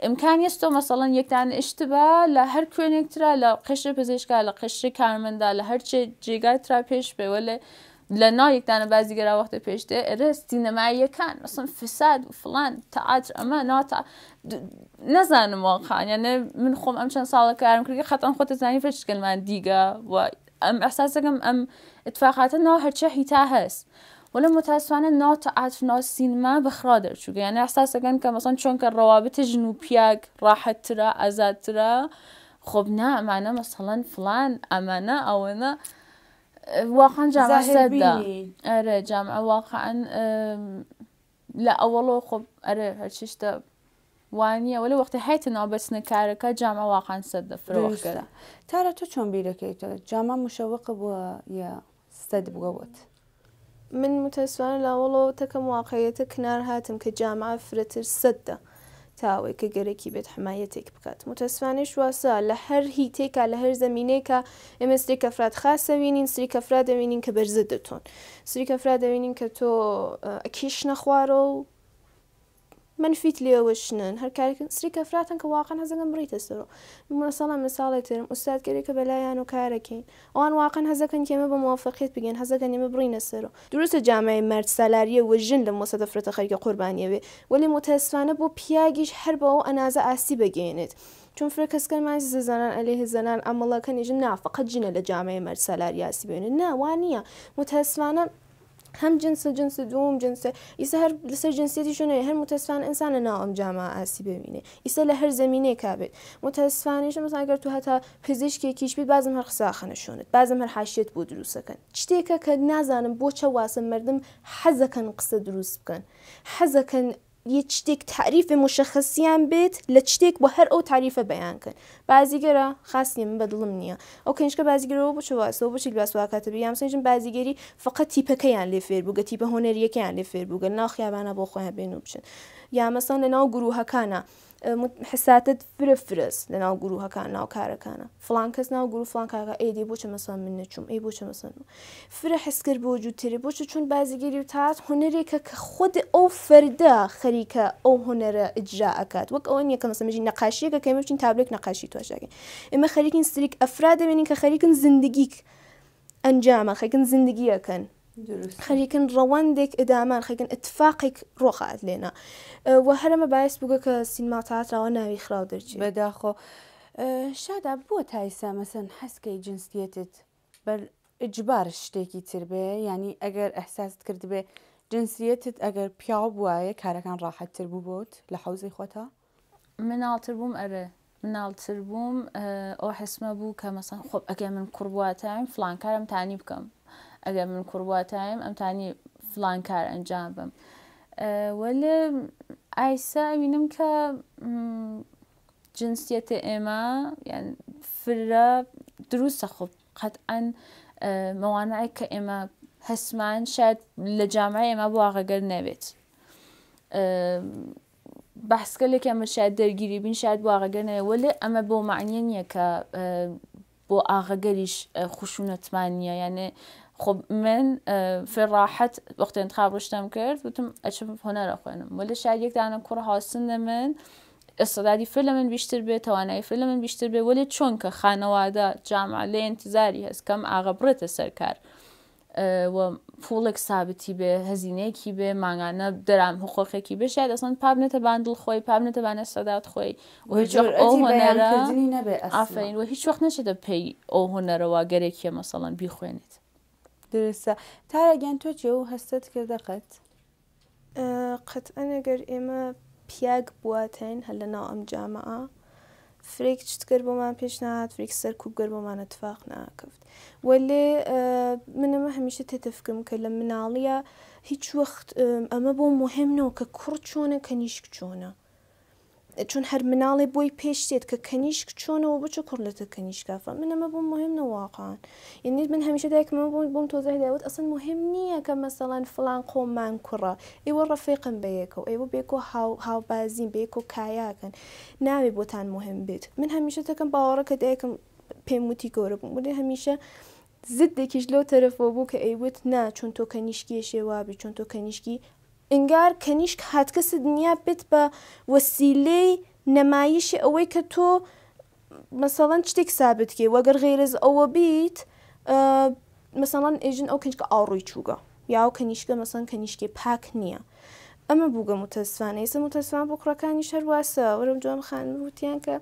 ئیمکان یەس تۆ مەسەڵەن یەکدان اشتبا لە هەر کوێنێک ترا لە قشر پزیشکا لە قشری کارمەندا لە هەر چێ جێگای ترا پێش بێ وەلێ لە ناو یەکدانە بازیگەرا وەختێ پێش دێ ئەرێ سینەماییەکان مەسەڵەن فساد و فڵان تئاتر ئەمە نا تا نەزانم واقعا یعنی من خۆم ئەم چەند ساڵە کارم کردی قەتعەن خۆتە زانی فرە شتگەلمان دیگە و ئەم ئەحساسەکەم ئەم اتفاقاتە ناو هەرچە هیتا هەست وەلێ متاسفانە ناو تئاتر ناو سینما بە خرا دەرچووگە یعنی ئەحساسەکەن کە مەسەڵەن چۆنکە ڕەوابت ژن و پیاگ ڕاحەتترە ئازادترە خۆب نا ئەمانە مەسەڵەن فڵان ئەمانە ئەوەنە واقعا جامعە سەدە ئەرێ جامعە واقعا لە ئەوەڵەوە خۆ ئەرێ هەرچی شتە. وانیە وەلێ وەختێ هایتە ناو بەچنە کارەکە جامعە واقعا سەدە فرە وەخت دروستە. تارا تۆ چۆن بیرەکەیتەوە جامعە مشەوقە بووە یا سەد بووە بۆت؟ من متاسفانە لاوەڵەوە تەکەم واقعیەتە کنار هاتم کە جامعە فرەتر سەدە تا ئەوەی کە گەرەکی بێت حمایەتێک بکات متاسفانەیش واسە لە هەر هیتێکا لە هەر زەمینەیەکا ئێمە سری کەفرات خاسە وینین سری کەفرا دەوینین کە بەرزە تۆن سری کەفرا دەوینین کە تۆ ئەکیشنە خوارەوە و مەنفیت لێ وەشنن هەر کارێکن سری کەفراتن کە واقعا حەزەکەن بڕیتە سەرۆ مەسەڵەن مساڵێ ترم ئوستاد کەرێکە بەلایان و کارەکەین ئەوان واقعا حەزەکەن کە ئێمە بە موافقیەت بگەین حەزەکەن ئێمە بڕینە سەرۆ دروستە جامعەی مەرد سالاریە و ژن لەم وەسەتە فرەتە خەریکە قوربانیە بێ وەلێ موتەسفانە بۆ پیاگیش هەر بە ئەو ئەنازە ئاستی بەگەینێت چون فرە کەس کەن ماسی زەنان عەلەیه زەنان عەمەڵەکەن ئیژن نا فەقەت ژنە لە جامعەی مەرد سالاریە ئاسی بێنێت نا وا نیە موتەسفانە هەم جنس جنس دوم جنس ئیسە هەر لەسەر جنسیەتیشەوە نەوێ هەر متاسفانە ئینسان لە ناو ئەم جامعە ئاسی ببینێ ئیسە لە هەر زەمینەیەکا بێت متاسفانەیش مەسەڵەن ئەگەر تو هەتا پزیشکێکیش بیت بازم هەر قسە ئەخەنە شۆنت بازم هەر حاشیەت بۆ دروسەکەن شتێکە کە نازانم بۆ چە واسە مردم حەزەکەن قسە دروست بکەن حەزەکەن یە شتێک تاریف مشخصیان بێت لە شتێک بۆ هەر ئەو تاریفە بەیان کەن بازیگەرە خاس نیە من بە دڵم نیە ئەو کەنیشکە بازیگەرەوە بۆ چ واسەوە بۆچی لباس واکاتە بی یان مثلا بازیگەری فقط تیپەکەیان لێ فێر بووگە تیپە هونەریەکەیان لێ فێر بووگە لەناو خیابانە بۆ خۆیان بێن و بچن یا مەسەڵەن لەناو گروهەکانە حساتت فرە فرەس لەناو گروهەکان ناو کارەکانە فڵان کەس ناو گروه فڵان کاکە ئەی دێ بۆچە مەسەڵەن من نەچووم ئەی بۆچە مەسەڵەن فرە حسکرد بۆ جووتری بۆچە چون بازیگەری و تات هونەرێکە کە خود ئەو فەردە خەریکە ئەو هونەرە ئیجرا ئەکات وەک ئەوە نییە کە مەسەڵەن بژین نەقاشیەکە کە ئێمە بچین تابلۆیەک نەقاشی تۆشەکەین ئێمە خەریکین سریک ئەفراد دەبینین کە خەریکن زندگیک ئەنجامە خەریکن زندگیەکەن خەریکن ڕەوەندێک ئدامان خەریکن ئتفاقێک ڕۆخات لێنا و هەرەمە باعث بووگە کە سینما تاتراوە ناوی خراو دەرچێ. بەداخۆ شاداب بۆ تایسا مەسەن حەزکەی جنسیەتت بە ئیجبار شتێکی تر بێ یانی ئەگەر ئیحساست کردبێ جنسیەتت ئەگەر پیاو بوایە کارەکان ڕاحەت تر بوو بۆت لە حەوزەی خۆتا؟ مناڵتر بووم ئەرێ مناڵتر بووم ئەو حسمە بوو کە مەسەن خۆ ئەگەر من کوڕ بواتایم فڵان کارم تانی بکەم ئەگەر من کوڕ بواتایم ئەمتانی فڵان کار ئەنجام بم وەلێ ئایسا ئەوینم کە جنسیەتێ ئێمە یان فرە دروستە خۆ قەتعەن مەوانعێک کە ئێمە هەستمان شاید لە جامعەی ئێمە بۆ ئاغەگەر نەبێت بەحسگەلێک ئەمە شاید دەرگیری بین شاید بۆ ئاغەگەر نەبێت وەلێ ئەمە بۆ مەعنیە نییە کە بۆ ئاغەگەریش خشونەتمان نییە یانێ خۆ من فێر ڕاحەت وەختی انتخاب ڕشتەم کرد وتم ئەچم هونەرە خوێنم وەلێ شاید یەک دانە کوڕ هاوسن لە من ئستعدادی فرە لە من بیشتر بێ توانایی فرە لە من بیشتر بێ وەلێ چۆنکە خانەوادە جامعە لێ ئینتزاری هەست کەم ئاغە بڕێتە سەر کار و پوڵێک سابتی بێ هەزینەیەکی بێ مانگانە دەرام حقوقێکی بێ شاید ئەسڵەن پابنێتە بان دڵ خۆی پابنێتە بان ئستعداد خۆی و هیچ وەخت ئەو جورئەتی هونەرە بەیانکردنی نەبێ ئەسڵەن. ئافەرین و هیچ وەخت نەچێتە پێی ئەو هونەرەوە گەرەکیە مەسەڵەن بیخوێنێت. دروستە تارا گیان تۆ چی ئەو هەستەت کردە قەت؟ قەتعەن ئەگەر ئێمە پیاگ بواتاین هەر لە ناو ئەم جامعە فرەیک چتگەر بۆمان پێش نەهات فرەیک سەرکوبگەر بۆمان اتفاق ناکەفت وەلێ من ئەمە هەمیشە تێتە فکرم کە لە مناڵیە هیچ وەخت ئەمە بۆ مهم نەوە کە کوڕ چۆنە کەنیشک چۆنە چون هەر مناڵێ بۆی پێش تێت کە کەنیشک چۆنە و بچە کوڕ لەتە کەنیشکا فە من ئەمە بۆم مهم نە واقعا یعنی من هەمیشە دایکم ئەمە بۆم بۆم تۆزیح داوت ئەسڵەن مهم نییە کە مەسەڵەن فڵان قۆمان کوڕە ئێوە ڕەفیقن بەیەکەوە ئێوە بێکۆ هاو هاوبازین بەیەکۆ کایاکەن ناوێ بۆتان مهم بێت من هەمیشە تەکەم باوەڕە کە دایکم پێم وتی گەورە بووم ولی هەمیشە زدێکیش لەو تەرەفەوە بوو کە ئەیوت نا چون تۆ کەنیشکیە شێوابی چون تۆ کەنیشکی ئنگار کەنیشک هاتگەسە دنیا بێت بە وەسیلەی نەمایشی ئەوەی کە تۆ مەسەڵەن شتێک سابت کەی وەگەر غەیرەز ئەوە بیت مەسەڵەن ئێژن ئەو کەنیشکە ئاوڕووی چووگە یا ئەو کەنیشکە مەسەڵەن کەنیشکێ پاک نییە ئەمە بووگە متەسفانە ئێستا متەسفانە بۆ کوڕەکانیش هەر واسە وەرم جوان خانم وتیان کە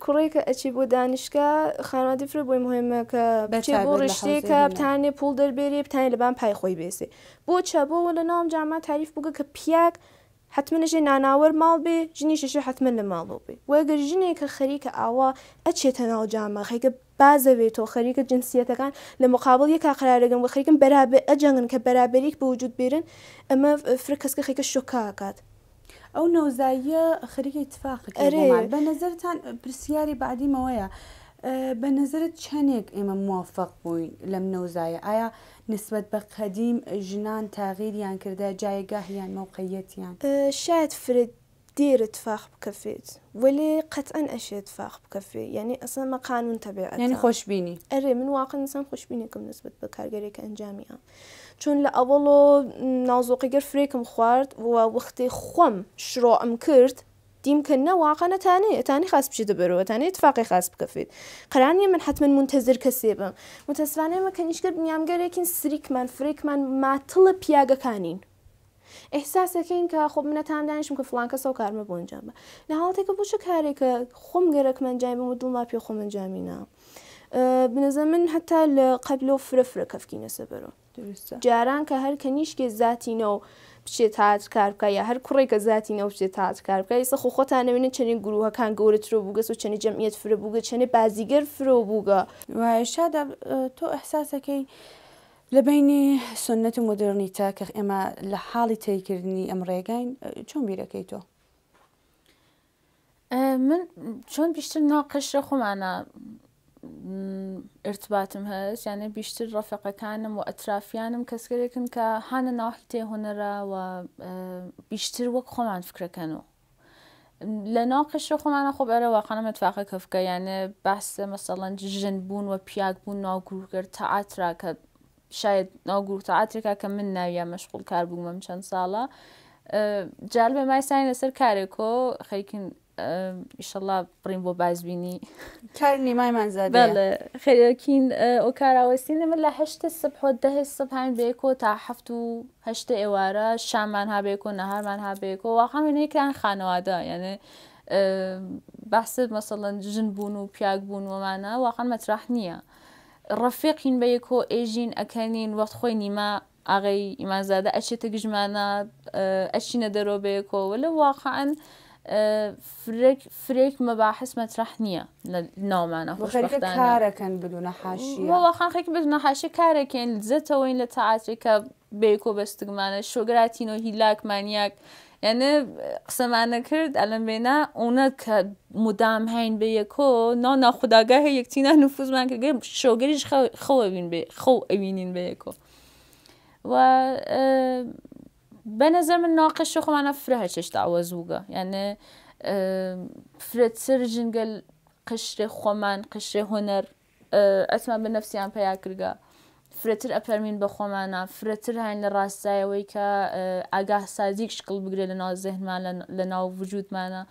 کوڕێکە ئەچێ بۆ دانیشگا خانوادەی فرە بۆی مهمە کە بچێ بۆ بەتایبەت لە ڕشتەیەکە حەوزەی هونەر بتانێ پوڵ دەربێرێ بتانێ لەبان پای خۆی بێسێ بۆ چە بۆ وە لە ناوم جامعە تاریف بووگە کە پیاگ حەتمەن ئەشێ ناناوەر ماڵ بێ ژنیش ئەشێ حەتمەن لە ماڵەوە بێ وە گەر ژنێکە خەریکە ئاوا ئەچێتە ناو جامعە خەریکە بازەوێتەوە خەریکە جنسیەتەکان لە مقابڵ یەکا قەرارەگەن وە خەریکن بەرابەر ئەجەنگن کە بەرابەریک بە وجود بێرن ئەمە فرە کەسکە خەریکە شۆکە ئەکات. ئەو نەوزاییە خەریکە ئیتفاقەکەی ئەرێ. بۆمان. بە نەزەرتان پرسیاری بەعدیم ئەوەیە بە نەزەرت چەنێک ئێمە موەفەق بووین لەم نەوزایە؟ ئایا نسبەت بە قەدیم ژنان تاغیریان کردە جایگاهیان مەوقعیەتیان؟ شایەد فرە دێر اتفاق بکەفێت وەلێ قەتعەن ئەشێ اتفاق بکەفێ یانی ئەسڵەن مە قانون تەبیعەتە. یانی خۆشبینی؟ ئەرێ من واقعەن ئنسان خۆشبینێکم نسبەت بە کارگەرێ کە ئەنجامی ئام چون لە ئەوەڵۆ ناوزۆقیگەر فرێکم خوارد و وەختێ خوەم شرۆعم کرد دیم کە نە واقعەن ئەتانێ ئەتانێ خاس بچێتە بەرەو ئەتانێ اتفاقێ خاس بکەفێت قەرار نیە من حەتمەن مونتەزر کەسێ بم متاسفانە ئێمە کەنیشکەر بنیامگەرێکین سریکمان فرێکمان ماتڵە پیاگەکانین ئیحساس ئەکەین کە خۆ من ئەتام دانیشم کە فڵان کەس ئەو کارمە بۆ ئەنجام بە لە حاڵەتێکە بۆ چ کارێکە خۆم گەرەکمە ئەنجامی بم و دڵما پێ خۆم ئەنجامی نا بنەزە من هەتا لە قەبلۆ فرە فرە کەفکینەسە بەرۆ دروستە جاران کە هەر کەنیشکێ زاتی نەو بچێ تاتر کار بکە یا هەر کوڕێکە زاتی نەو بچێ تاتر کار بکە ئیسە خۆ خۆتان نەوینن چەنێ گروهەکان گەورەترەو بووگەس و چەنێ جەمعیەت فرە بووگە چەنێ بازیگەر فرەو بووگە. وایە شاداب تۆ ئیحساسەکەی لە بەینی سوننەت و مۆدێڕنیتە کە ئێمە لە حاڵی تەیکردنی ئەم ڕێگاین چۆن بیرەکەیتۆ؟ من چۆن بیشتر ناو قشرە خۆمانە ارتباتم هەست یانێ بیشتر ڕەفیقەکانم و ئەترافیانم کەسگەرێکن کە هانە ناو حیتەی هونەرە و بیشتر وەک خۆمان فکرەکەن و لە ناو قشرە خۆمانە خۆ بەرە واقعا متفاقە کەفکە یانێ بەحس مەسەڵەن ژن بوون و پیاگ بوون ناو گروهگەر تەعاترا کە شاید ناو گروه تەعاترێکا کە من ناویا مەشغوڵ کار بوومم چەند ساڵە جالبە مایساین لەسەر کارێکۆ خەریکن ئیشەڵا بڕین بۆ بازبینی کار نیمایمان زادەیە. بەڵێ خەریکین ئەو کاراوەستین من لە هەشتە سبح و دەه سبح هاین بەیەکۆ تا هەفت و هەشتە ئێوارە شامان ها بەیەکۆ نەهارمان ها بەیەکۆ واقعا وێنەیەکیان خانەوادە یعنی بەحس مەسەڵەن ژن بوون و پیاگ بوون ومانە واقعا مەترح نییە ڕەفیقین بەیەکۆ ئێژین ئەکەنین وەخت خۆی نیما ئاغەی ئیمانزادە ئەچێتە گژمانە ئەچینە دەرۆ بەیەکەوە وەلە واقعا فرێک فرێک مەباحس مەترح نییە لە ناومانە خۆشبەختانە کارەکەن بدونە حاشیە واقعا خێک بدونە حاشیە کارەکەین لزەتەوەین لە تەعاتێک کە بەیەکۆ بەستگمانە شۆگراتینۆ هیلاکمان یاک یعنی قسەمانە کرد ئەلەم بێنا ئەوە کە مدام هەین بە یەکۆ ناو ناخوداگاه یەکتینا نفوزمان کردگە شۆگەریش خەوەوین بێ خەو ئەوینین بە یەکۆ و بە نەزەر من ناقش خۆمانە فرە هەرچشت عوەز بووگە یعنی فرەتر ژنگەل قشرێ خۆمان قشرێ هونەر ئەتمان بە نەفسیان پەیا کردگە فرەتر ئەپەرمین بە خۆمانە فرەتر هاین لە ڕاستایەوەی کە ئاگاه سازیک شکڵ بگرێ لە ناو زهنمان لە ناو وجودمانە.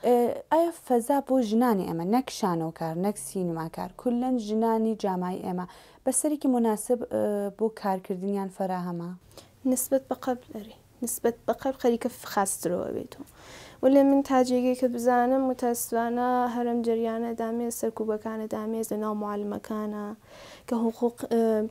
ئایا فەزا بۆ ژنانی ئێمە نەک شانۆکار نەک سینماکار کولەن ژنانی جامای ئێمە بەستەرێکی موناسب بۆ کارکردنیان فەراهەمە؟ نسبەت بە قەبل ئەرێ نسبەت بە قەبل خەریکە خاسترەوە ئەبێتەوە وەلێ من تا جێگەی کە بزانم متاسفانە هەر ئەم جەریانە دامێز سەرکوبەکانە دامێز لە ناو معلمەکانە کە حقوق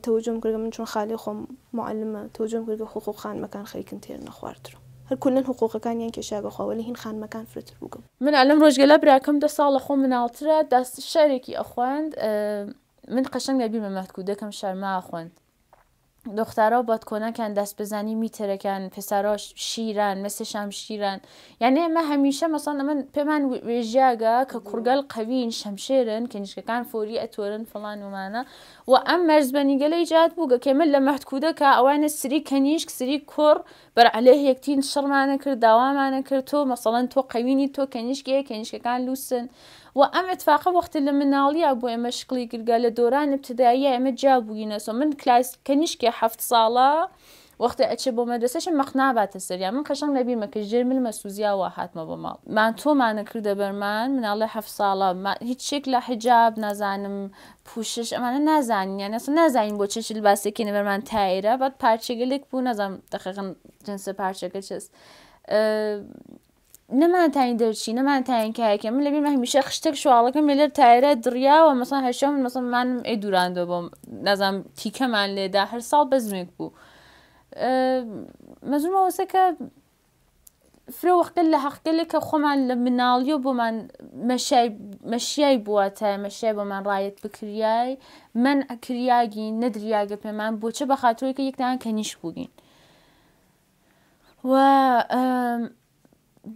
تەوەجۆم کردگە من چون خالی خۆم معلمە تەوەجۆم کردگە حقوق خانمەکان خەریکن تێر نەخواردرۆ هەر کولەن حقوقەکانیان کێشاگە خوا وەلێ هین خانمەکان فرەتر بووگە. من ئەلەم ڕۆژگەلە براکەم دە ساڵ لە خۆم مناڵترە داست شعرێکی ئەخوێند من قەشەنگ لە بیرمە مەهد کودەکەم شەرما ئەخوێند دخترا بادکنکن دست بزنی میترکن پسرا شیرن مثل شمشیرن یعنی ئێمە هەمیشە مەسەڵەن ئەمە پێمان وێژیاگە کە کوڕگەل قەوین شەمشێرن کەنیشکەکان فۆری ئەتۆرن فڵان ومانە و ئەم مەرزبەنیگەلە ئیجاد بووگە کە ئێمە لە مەهد کودەکە ئەوانە سری کەنیشک سری کوڕ بەر عەلەیه یەکتین شەڕمانە کرد داوامانە کرد تۆ مەسەڵەن تۆ قەوینی تۆ کەنیشکێ کەنیشکەکان لووسن و ئەم ئتفاقە وەختی لە مناڵیا بۆ ئێمە شکڵی گرگە لە دۆران ئبتداییە ئێمە جیا بووینەسۆ من کلاس کەنیشکێ هەفت ساڵە وەختێ ئەچێ بۆ مەدرەسەش مەقنا باتە سەریا من قەشەنگ لە بیرمە کە ژێر ملمە سوزیا وا هاتمە بۆ ماڵ مانتۆمانە کردە بەرمان مناڵێ هەفت ساڵە هیچ شێک لە حجاب نازانم پوشش ئەمانە نازانین یان ئەسڵ نازانین بۆ چ لباسێکی نەبەرمان تایرە بەد پارچەگەلێک بوو نازانم دەقیقەن جنسە پارچەکە چەس نەمانتانی دەرچی نەمانتاین کایەکە من لەبیرمە هەمیشە خشتێک شواڵەکەم لەر تایرە دڕیاوە مەسەڵەن هەرشە من مەسەڵەن مانم ئێ دوراندوە بۆم نازانم تیکەمان لێدا هەر ساڵ بەزمێک بوو مەزومە وەسە کە فرە وەختە لە هەقگەلێک کە خۆمان لە مناڵیەوە بۆمان مەشای مەشیای بووە تا مەشیای بۆمان ڕایەت بکریای من کریاگین نەدریاگە پێمان بۆچە بە خاترۆی کە یەکتان کەنیش بووگین و.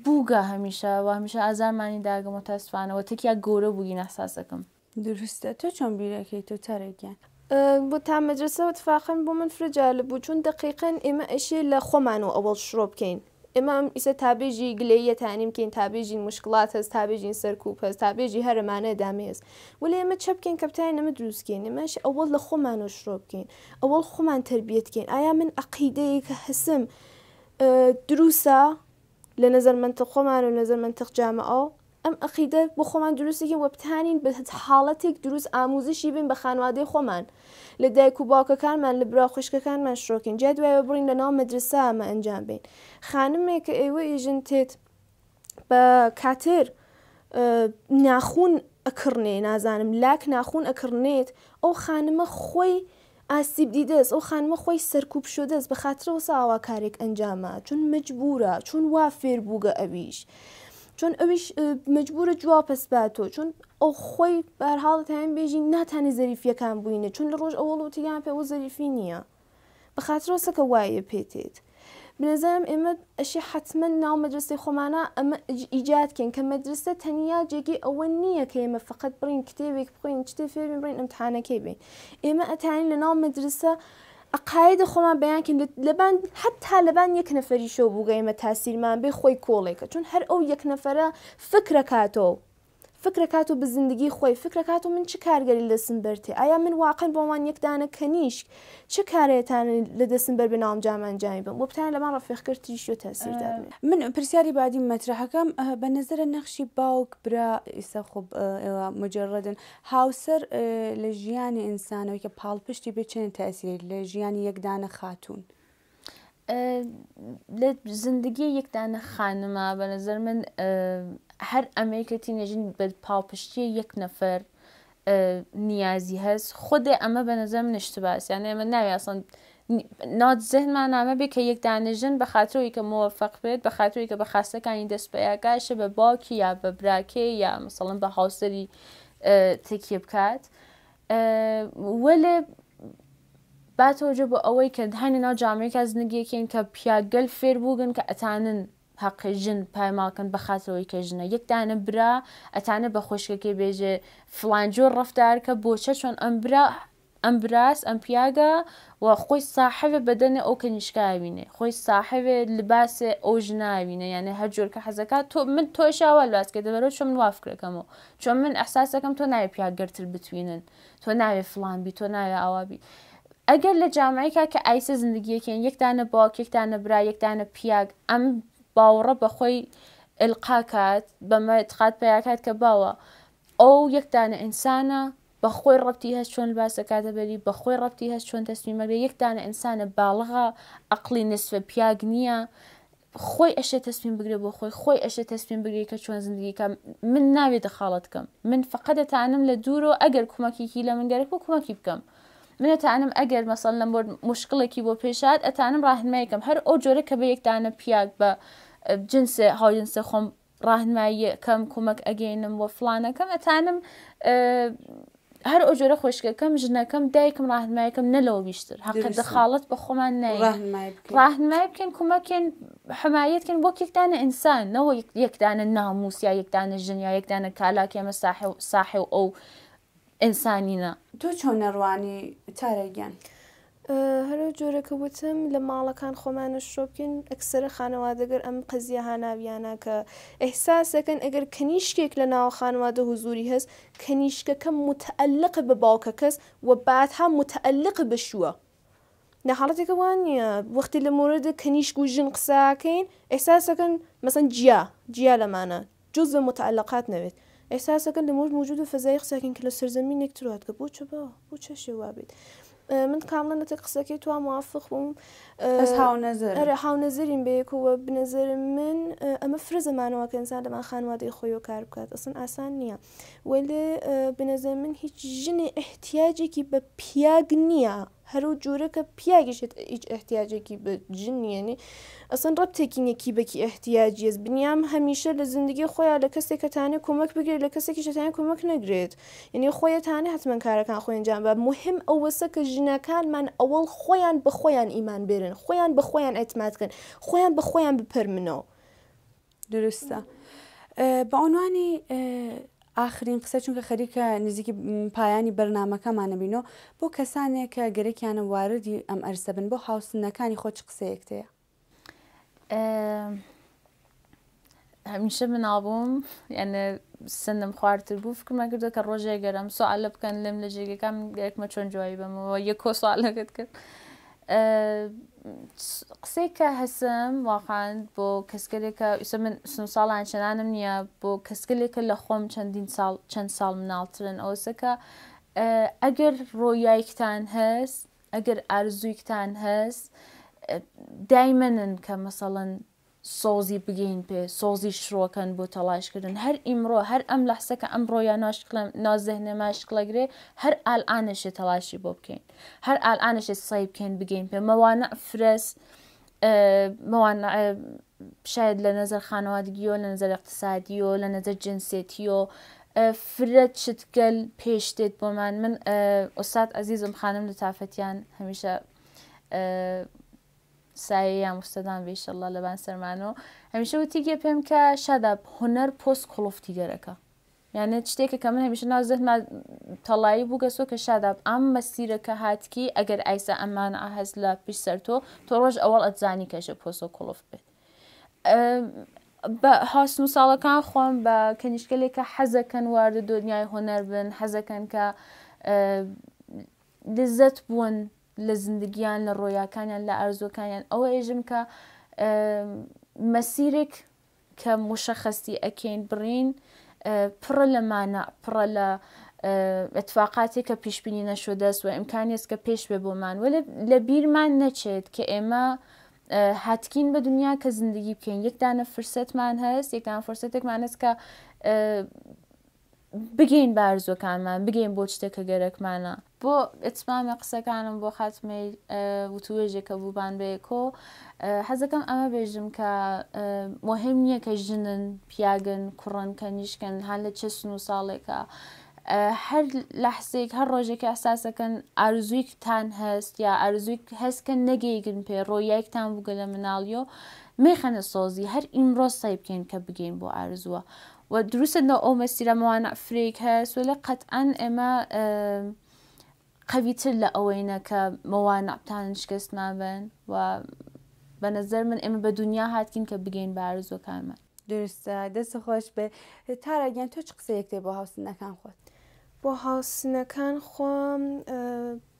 بووگە هەمیشە و هەمیشە ئازارمانی داگە متاسفانە و تەکیا گەورە بووگین ئەحساسەکەم. دروستە تۆ چۆن بیرەکەیتۆ تارا گیان؟ بۆ تا مەدرەسە اتفاقا بۆ من فرە جالب بوو چون دەقیقەن ئێمە ئەشێ لە خۆمانەوە ئەوەڵ شرۆ بکەین ئێمە ئەم ئیسە تا بێژی گلەییە تانیم کەین تا بێژین مشکڵات هەس تا بێژین سەرکوب هەس تا بێژی هەرەمانە دامێ هەس وەلێ ئێمە چە بکەین کە بتاین ئەمە دروست کەین ئێمە ئەشێ ئەوەڵ لە خۆمانەوە شرۆ بکەین ئەوەڵ خۆمان تەربیەت کەین ئایا من عەقیدەیەک کە هەسم دروسە لە نەزەر مەنتق خۆمان و نەزەر مەنتق جامعە ئەم عەقیدە بۆ خۆمان دروستێکین وە بتانین بە حاڵەتێک دروست ئاموزشی بین بە خانوادەی خۆمان لە دایک و باوکەکانمان لە برا خوشکەکانمان شرۆکین جا دوایەوە بڕین لە ناو مەدرسە ئەمە ئەنجام بین خانمێک کە ئێوە ئیژن تێت بە کاتر ناخون ئەکڕنێ نازانم لاک ناخون ئەکڕنێت ئەو خانمە خۆی ئاسیب دیدەس ئەو خانمە خۆی سەرکوب شدەس بە خاتر وسا ئاوا کارێک ئەنجامە چون مەجبورە چون وا فێر بووگە ئەویش چون ئەویش مەجبورە جواب پەس باتۆ چون ئەو خۆی بەرحاڵ تایم بێژی ناتانێ زەریفیەکان بووینێ چون لە ڕۆژ ئەوەڵ وتیان پێ ئەو زەریفی نییە بە خاترەوەسە کە وایە پێ تێت. بنەزەرم ئێمە ئەشێ حەتمەن ناو مەدرەسەی خۆمانا ئەمە ئیجاد کەین کە مەدرەسە تەنیا جێگەی ئەوە نییە کە ئێمە فەقەت بڕین کتێبێک بخوێنین چتێ فێر بین بڕین ئیمتحانەکەی بین ئێمە ئەتانین لە ناو مەدرەسە عەقاید خۆمان بەیان کەین لەبان حەتا لەبان یەک نەفەریشەوە بووگە ئێمە تاسیرمان بێ خۆی کۆڵێکە چون هەر ئەو یەک نەفەرە فکرەکاتەوە فکرەکات و بزندگی خۆی فکرەکات و من چ کارگەری لە دەسم بەر تێ ئایا من واقعەن بۆمان یەک دانە کەنیشک چ کارێتان لە دەسم بەر بناوم جام ئەنجامی بم وە بتانە لەمان ڕەفیقکرد تریش یۆ تەسیر دابنێ. من پرسیاری بادیم مەترەحەکەم بە نەزەرە نەخشی باوک برا ئیسە خۆ ئێوە مجەڕەدن هاوسەر لە ژیانی ئینسانەوەی کە پاڵپشتی بێ چەنێ تەئسیری لە ژیانی یەک دانە خاتوون؟ لە زندگی یەک دانە خانمە بە نظر من هەر ئەمەی کە تینێژین بە پاڵپشتیە یەک نەفەر نیازی هەست خودێ ئەمە بە نظر من اشتباس یعنی ئەمە ناوی ئەسڵەن نات ذهنمان نامە بێ کە یەک دانە ژن بە خاترەوەی کە مۆفق بێت بە خاترەوەی کە بە خاستەکانی دەست پیاکاشە بە باوکی یا بە براکەی یا مثلەن بە هاوسەری تەکیە بکات وەلێ با تەوەجۆ بۆ ئەوەی کە هەنێ ناو جامعەیەکا زندگیەکەین کە پیاگەل فێر بووگن کە ئەتانن هەقی ژن پایماڵ کەن بە خاترەوەی کە ژنە یەک دانە برا ئەتانێ بە خۆشکەکەی بێژێ فڵان جۆر ڕەفتار کە بۆ چە چۆن ئەم برا ئەم براس ئەم پیاگە و خۆی ساحێبێ بەدەنێ ئەو کەنیشکە ئەبینێ خۆی ساحێبێ لباسێ ئەو ژنە ئەبینێ یانێ هەر جۆر کە حەزەکات تۆ من تۆش ئاوا لباس کەی دەبەرەوە چۆن من وا فکرەکەمەوە چۆن من ئەحساسەکەم تۆ ناوێ پیاگەرتر بتوینن تۆ ناوێ فڵان بی تۆ ناوێ ئاوا بی ئەگەر لە جامعەیەکا کە ئایسە زندگیەکەین یەک دانە باوک یەک دانە برا یەک دانە پیاگ ئەم باوەڕە بە خۆی ئلقا کات بەمە اتقاد پیاکات کە باوە ئەو یەک دانە ئینسانە بە خۆی ڕەبتی هەست چۆن لباس دەکاتە بەری بە خۆی ڕەبتی هەست چۆن تەسمیمەگرێ یەک دانە ئینسانە باڵغە ئەقڵی نسفە پیاگ نییە خۆی ئەشێ تەسمیم بگرێ بۆ خۆی خۆی ئەشێ تەسمیم بگرێ کە چۆن زندگی کە من ناوێ دەخاڵەت کەم من فقط دەتانم لە دوورەوە ئەگەر کومەکیکی لە من گەرەک بوو کومەکی بکەم من ئەتانم ئەگەر مەسەڵەن لەم بۆ مشکڵێکی بۆ پێشات ئەتانم ڕاهنمایی کەم هەر ئەو جۆرە کە بە یەک دانە پیاگ بە جنسێ هاوجنسێ خۆم ڕاهنماییەکەم کومەک ئەگەینم وە فڵانەکەم ئەتانم هەر ئەو جۆرە خۆشکەکەم ژنەکەم دایکم ڕاهنمایەکەم نە لەوە بیشتر حەقە دەخاڵەت بە خۆمان ناین ڕاهنمای بکەین کومەکەین حمایەت کەین وەک یەکدانە ئینسان نەوە یەکدانە ناموس یا یەکدانە ژن یا یەکدانە کالاک ئێمە ساحێ و ئەو ئینسانینە. تۆ چۆن ئەڕوانی تارا گیان؟ هەرەو جۆرە کە وتم لە ماڵەکان خۆمانە شرۆ بکەین ئەکسەرە خانەوادەگەر ئەم قەزیە هاناویانە کە ئیحساسەکەن ئەگەر کەنیشکێک لە ناوە خانوادە هوزوری هەس کەنیشکەکە متعلق بە باوکەکەس و بعدها متعلق بە شووە لە حاڵەتێکە وا نییە وەختی لە مورد کەنیشک و ژن قسەکەین ئیحساسەکەن مەسەن جیا جیا لەمانە جزء متعلقات نەبێت ئیحساسەکەن لە مورد موجود و فەزایی قسەکەین کە لە سەرزەمینێک تر هاتگە بۆ چ باوە بۆ چەشێ وا بێت من کامڵا لەتەک قسەکەی توا موافق بووم بەس هاونەزەرم. ئەرێ هاونەزەرین بەیەکەوە بنەزەر من ئەمە فرە زەمانەوە کە ئینسان لەمان خانوادەی خۆیەوە کار بکات ئەسڵەن ئاسان نییە وەلێ بنەزەر من هیچ ژنێ ئیحتیاجێکی بە پیاگ نییە هەرو جورە کە پیاگیش هیچ ئیحتیاجێکی بە ژن نییە نی ئەسڵەن ڕەبتێکی نییە کی بە کی ئیحتیاجیەس بنیام هەمیشە لە زندگی خۆیا لە کەسێک کە تانێ کۆمەک بگرێت لە کەسێکیش دەتانێ کۆمەک نەگرێت یعنی خۆیە تانێ حتمەن کارەکان خۆی ئەنجام بە مهم ئەوەسە کە ژنەکانمان ئەوەڵ خۆیان بە خۆیان ئیمان بێرن خۆیان بە خۆیان ئیعتماد کەن خۆیان بە خۆیان بپەرمنەوە. دروستە بە عنوانی ئاخرین قسە چونکە خەریکە نزیکی پایانی بەرنامەکەمانە بینۆ بۆ کەسانێک کە گەرەکیانە واردی ئەم ئەرسە بن بۆ هاوسنەکانی خۆ چ قسەیەکت هەیە؟ هەمیشە مناڵ بووم یعنی سنم خوارتر بوو فکرمە کردو کە ڕۆژێک گەرم سوالە بکەن لێم لە جێگەکان گەرەکمە چۆن جوابی بەمەوە یەکۆ سوالەکەت کرد قسەی کە هەسم واقعا بۆ کەسگەلێکە ئیسە من سن ساڵان چەنانم نییە بۆ کەسگەلێکە لە خۆم چەندین ساڵ چەند ساڵ مناڵترن ئەوسەکە ئەگەر ڕۆیایکتان هەست ئەگەر ئارزوویکتان هەس دایمەنن کە مەسەڵەن سۆزی بگەین پێ سۆزی شڕۆکەن بۆ تەڵاشکردن هەر ئیمڕۆ هەر ئەم لەحسە کە ئەم ڕۆیا ناشکڵە نازهنێ ماشکڵەگرێ هەر ئالئانەشێ تەڵاشی بۆ بکەین هەر ئالئانەشێ سەی بکەین بگەین پێ مەوانع فرەس مەوانع شاید لە نەزەر خانەوادگیۆ لە نەزەر اقتصادیۆ لە نەزەر جنسێتیۆ فرە چتگەل پێش دێت بۆمان من ئوستاد ئەزیزم خانم لەتافەتیان هەمیشە سایەیان وستەدان بێ ئیشەڵڵا لەبان سەرمانەوە هەمیشە وتیگە پێم کە شاداب هونەر پۆست کوڵفتی گەرەکە یانێ شتێکە کە من هەمیشە ناو زەهنما تەڵایی بووگەسۆ کە شاداب ئەم مەسیرە کە هاتکی ئەگەر ئایسا ئەمانە هەست لە پشت سەر تۆ تۆ ڕۆژ ئەوەڵ ئەتزانی کەشە پۆسۆ کوڵف بێت بە هاسن و ساڵەکان خۆم بە کەنیشکەلێک کە حەزەکەن واردە دنیای هونەر بن حەزەکەن کە لزەت بوون لە زندگیان لە ڕۆیاکانیان لە ئارزوەکانیان ئەوە ئێژم کە مەسیرێک کە موشەخەسی ئەکەین بڕین پڕە لە مانا پڕە لە ئەتفاقاتێک کە پیشبینی نەشۆدەست و ئیمکانیەس کە پێش بێ بۆمان وەلێ لە بیرمان نەچێت کە ئێمە هاتکین بە دنیا کە زندگی بکەین یەک دانە فرسەتمان هەست یەک دانە فرسەتێکمان هەست کە بگەین بە ئارزوەکانمان بگەین بۆ شتێک کە گەرەکمانە. بۆ ئیتمامی قسەکانم بۆ خاتمەی وتوێژێک کە بووبان بەیەکۆ حەزەکەم ئەمە بێژم کە مهم نییە کە ژنن پیاگن کوڕن کەنیشکن هەر لە چه سن و ساڵێکە هەر لەحسێک هەر ڕۆژێک ئەحساسەکەن ئارزوویکتان هەست یا ئارزوویک هەست کە نەگەیگن پێ ڕۆیایکتان بووگە لە مناڵیۆ مەیخەنە سۆزی هەر ئیمڕۆ سەی بکەین کە بگەین بۆ ئارزووە و دروستە نە ئەو مەسیرە مەوانع فرەیگ هەس وەلێ قەتعەن ئێمە قەویتر لە ئەوەینە کە مەوانع بتانن شکستمان بن و بە نەزەر من ئێمە بە دونیا هاتکین کە بگەین بە ئارزوەکانمان. دروستە دەست خۆش بێ تارا گیان تۆ چ قسەیەکت هەیە بۆ هاوسنەکان خۆت؟ بۆ هاوسنەکان خۆم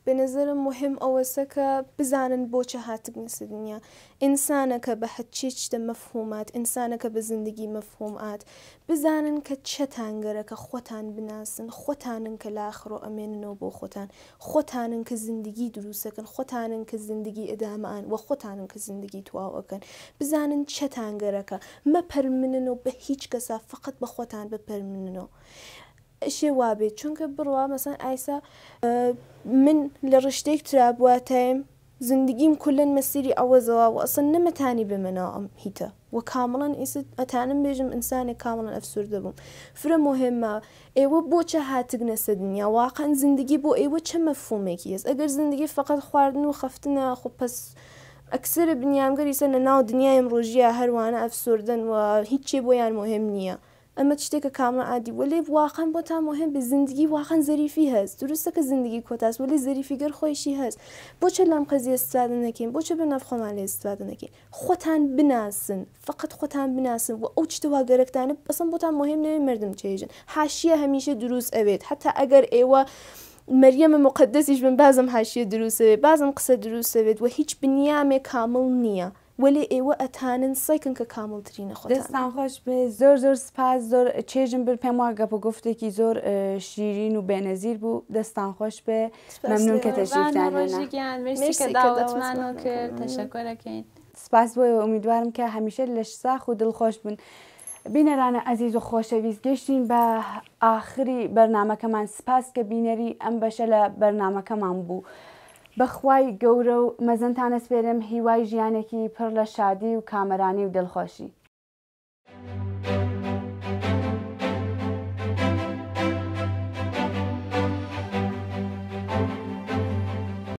بە نەزەرم موهیم ئەوەسە کە بزانن بۆ چە هاتگنەسە دنیا. ئنسانە کە بە هەرچێ چتە مەفهوومات، ئنسانە کە بە زندگی مەفهوومات. بزانن کە چەتان گەرەکە خوەتان بناسن، خوەتانن کە لە ئاخرۆ ئەمێننەوە بۆ خوەتان، خوەتانن کە زندگی دروسەکەن، خوەتانن کە زندگی ئدامە ئەن وە خوەتانن کە زندگی تواو ئەکەن. بزانن چەتان گەرەکە. مەپەرمننەو بە هیچ کەسا فەقەت بە خوەتان بپەرمننەو. ئەشێ وابێت چونکە بڕوا مەسەن ئایسا من لە ڕشتەیگ ترا بواتایم زندگیم کولەن مەسیری عەوەزەوە و ئەسڵەن نەمەتانی بێمە ناو ئەم هیتە و کامڵەن ئیسە ئەتانم بێژم ئنسانێک کامڵەن ئەفسوردە بووم فرە مۆهێمە ئێوە بۆ چە هاتگنەسە دنیا واقعەن زندگی بۆ ئێوە چە مەفهومێکی هەس ئەگەر زندگی فەقەت خواردن و خەفتنە خۆ پەس ئەکسەر بنیامگەر ئیسە لە ناو دنیای ئمڕووژیا هەروانە ئەفسوردەن و هیچێ بۆیان مۆهێم نییە ئەمە شتێکە کامڵا عادی وەلێ واقعا بۆتان مهم بێ زندگی واقعا زەریفی هەست دروستە کە زندگی کۆتاس وەلێ زەریفیگەر خۆیشی هەست بۆچە لەم قەزیە استفادە نەکەین بۆچە بە ناف خۆمان لێ استفادە نەکەین خۆتان بناسن فقط خۆتان بناسن و ئەو چتە وا گەرەکتانە ئەسڵەن بۆتان مهم نەوێ مردم چێژن حاشیە هەمیشە دروست ئەوێت حتا ئەگەر ئێوە مەریەمە مقدسیش بن بازم حاشیە دروست ئەوێت بازم قسە دروست ئەوێت و هیچ بنیامێ کامڵ نییە وەلێ ئێوە ئەتانن سەیکەن کە کامڵترینە خۆتان. دەستتان خۆش بێ زۆر زۆر سپاس زۆر چێژم برد پێم وا گەپ و گفتێکی زۆر شیرین و بێنەزیر بوو دەستتان خۆش بێ مەمنون کە تەشریفتان هێنا. مێرسی کە داوەتمانۆ کرد تەشەکۆرەکەین. سپاس بۆ ئێوە ئومیدوارم کە هەمیشە لەش ساخ و دڵخۆش بن. بینەرانە ئەزیز و خۆشەویست گەشتین بە ئاخری بەرنامەکەمان سپاس کە بینەری ئەم بەشە لە بەرنامەکەمان بوو. بە خوای گەورە و مەزنتان ئەسپێرم هیوای ژیانێکی پڕ لە شادی و کامەرانی و دڵخۆشی.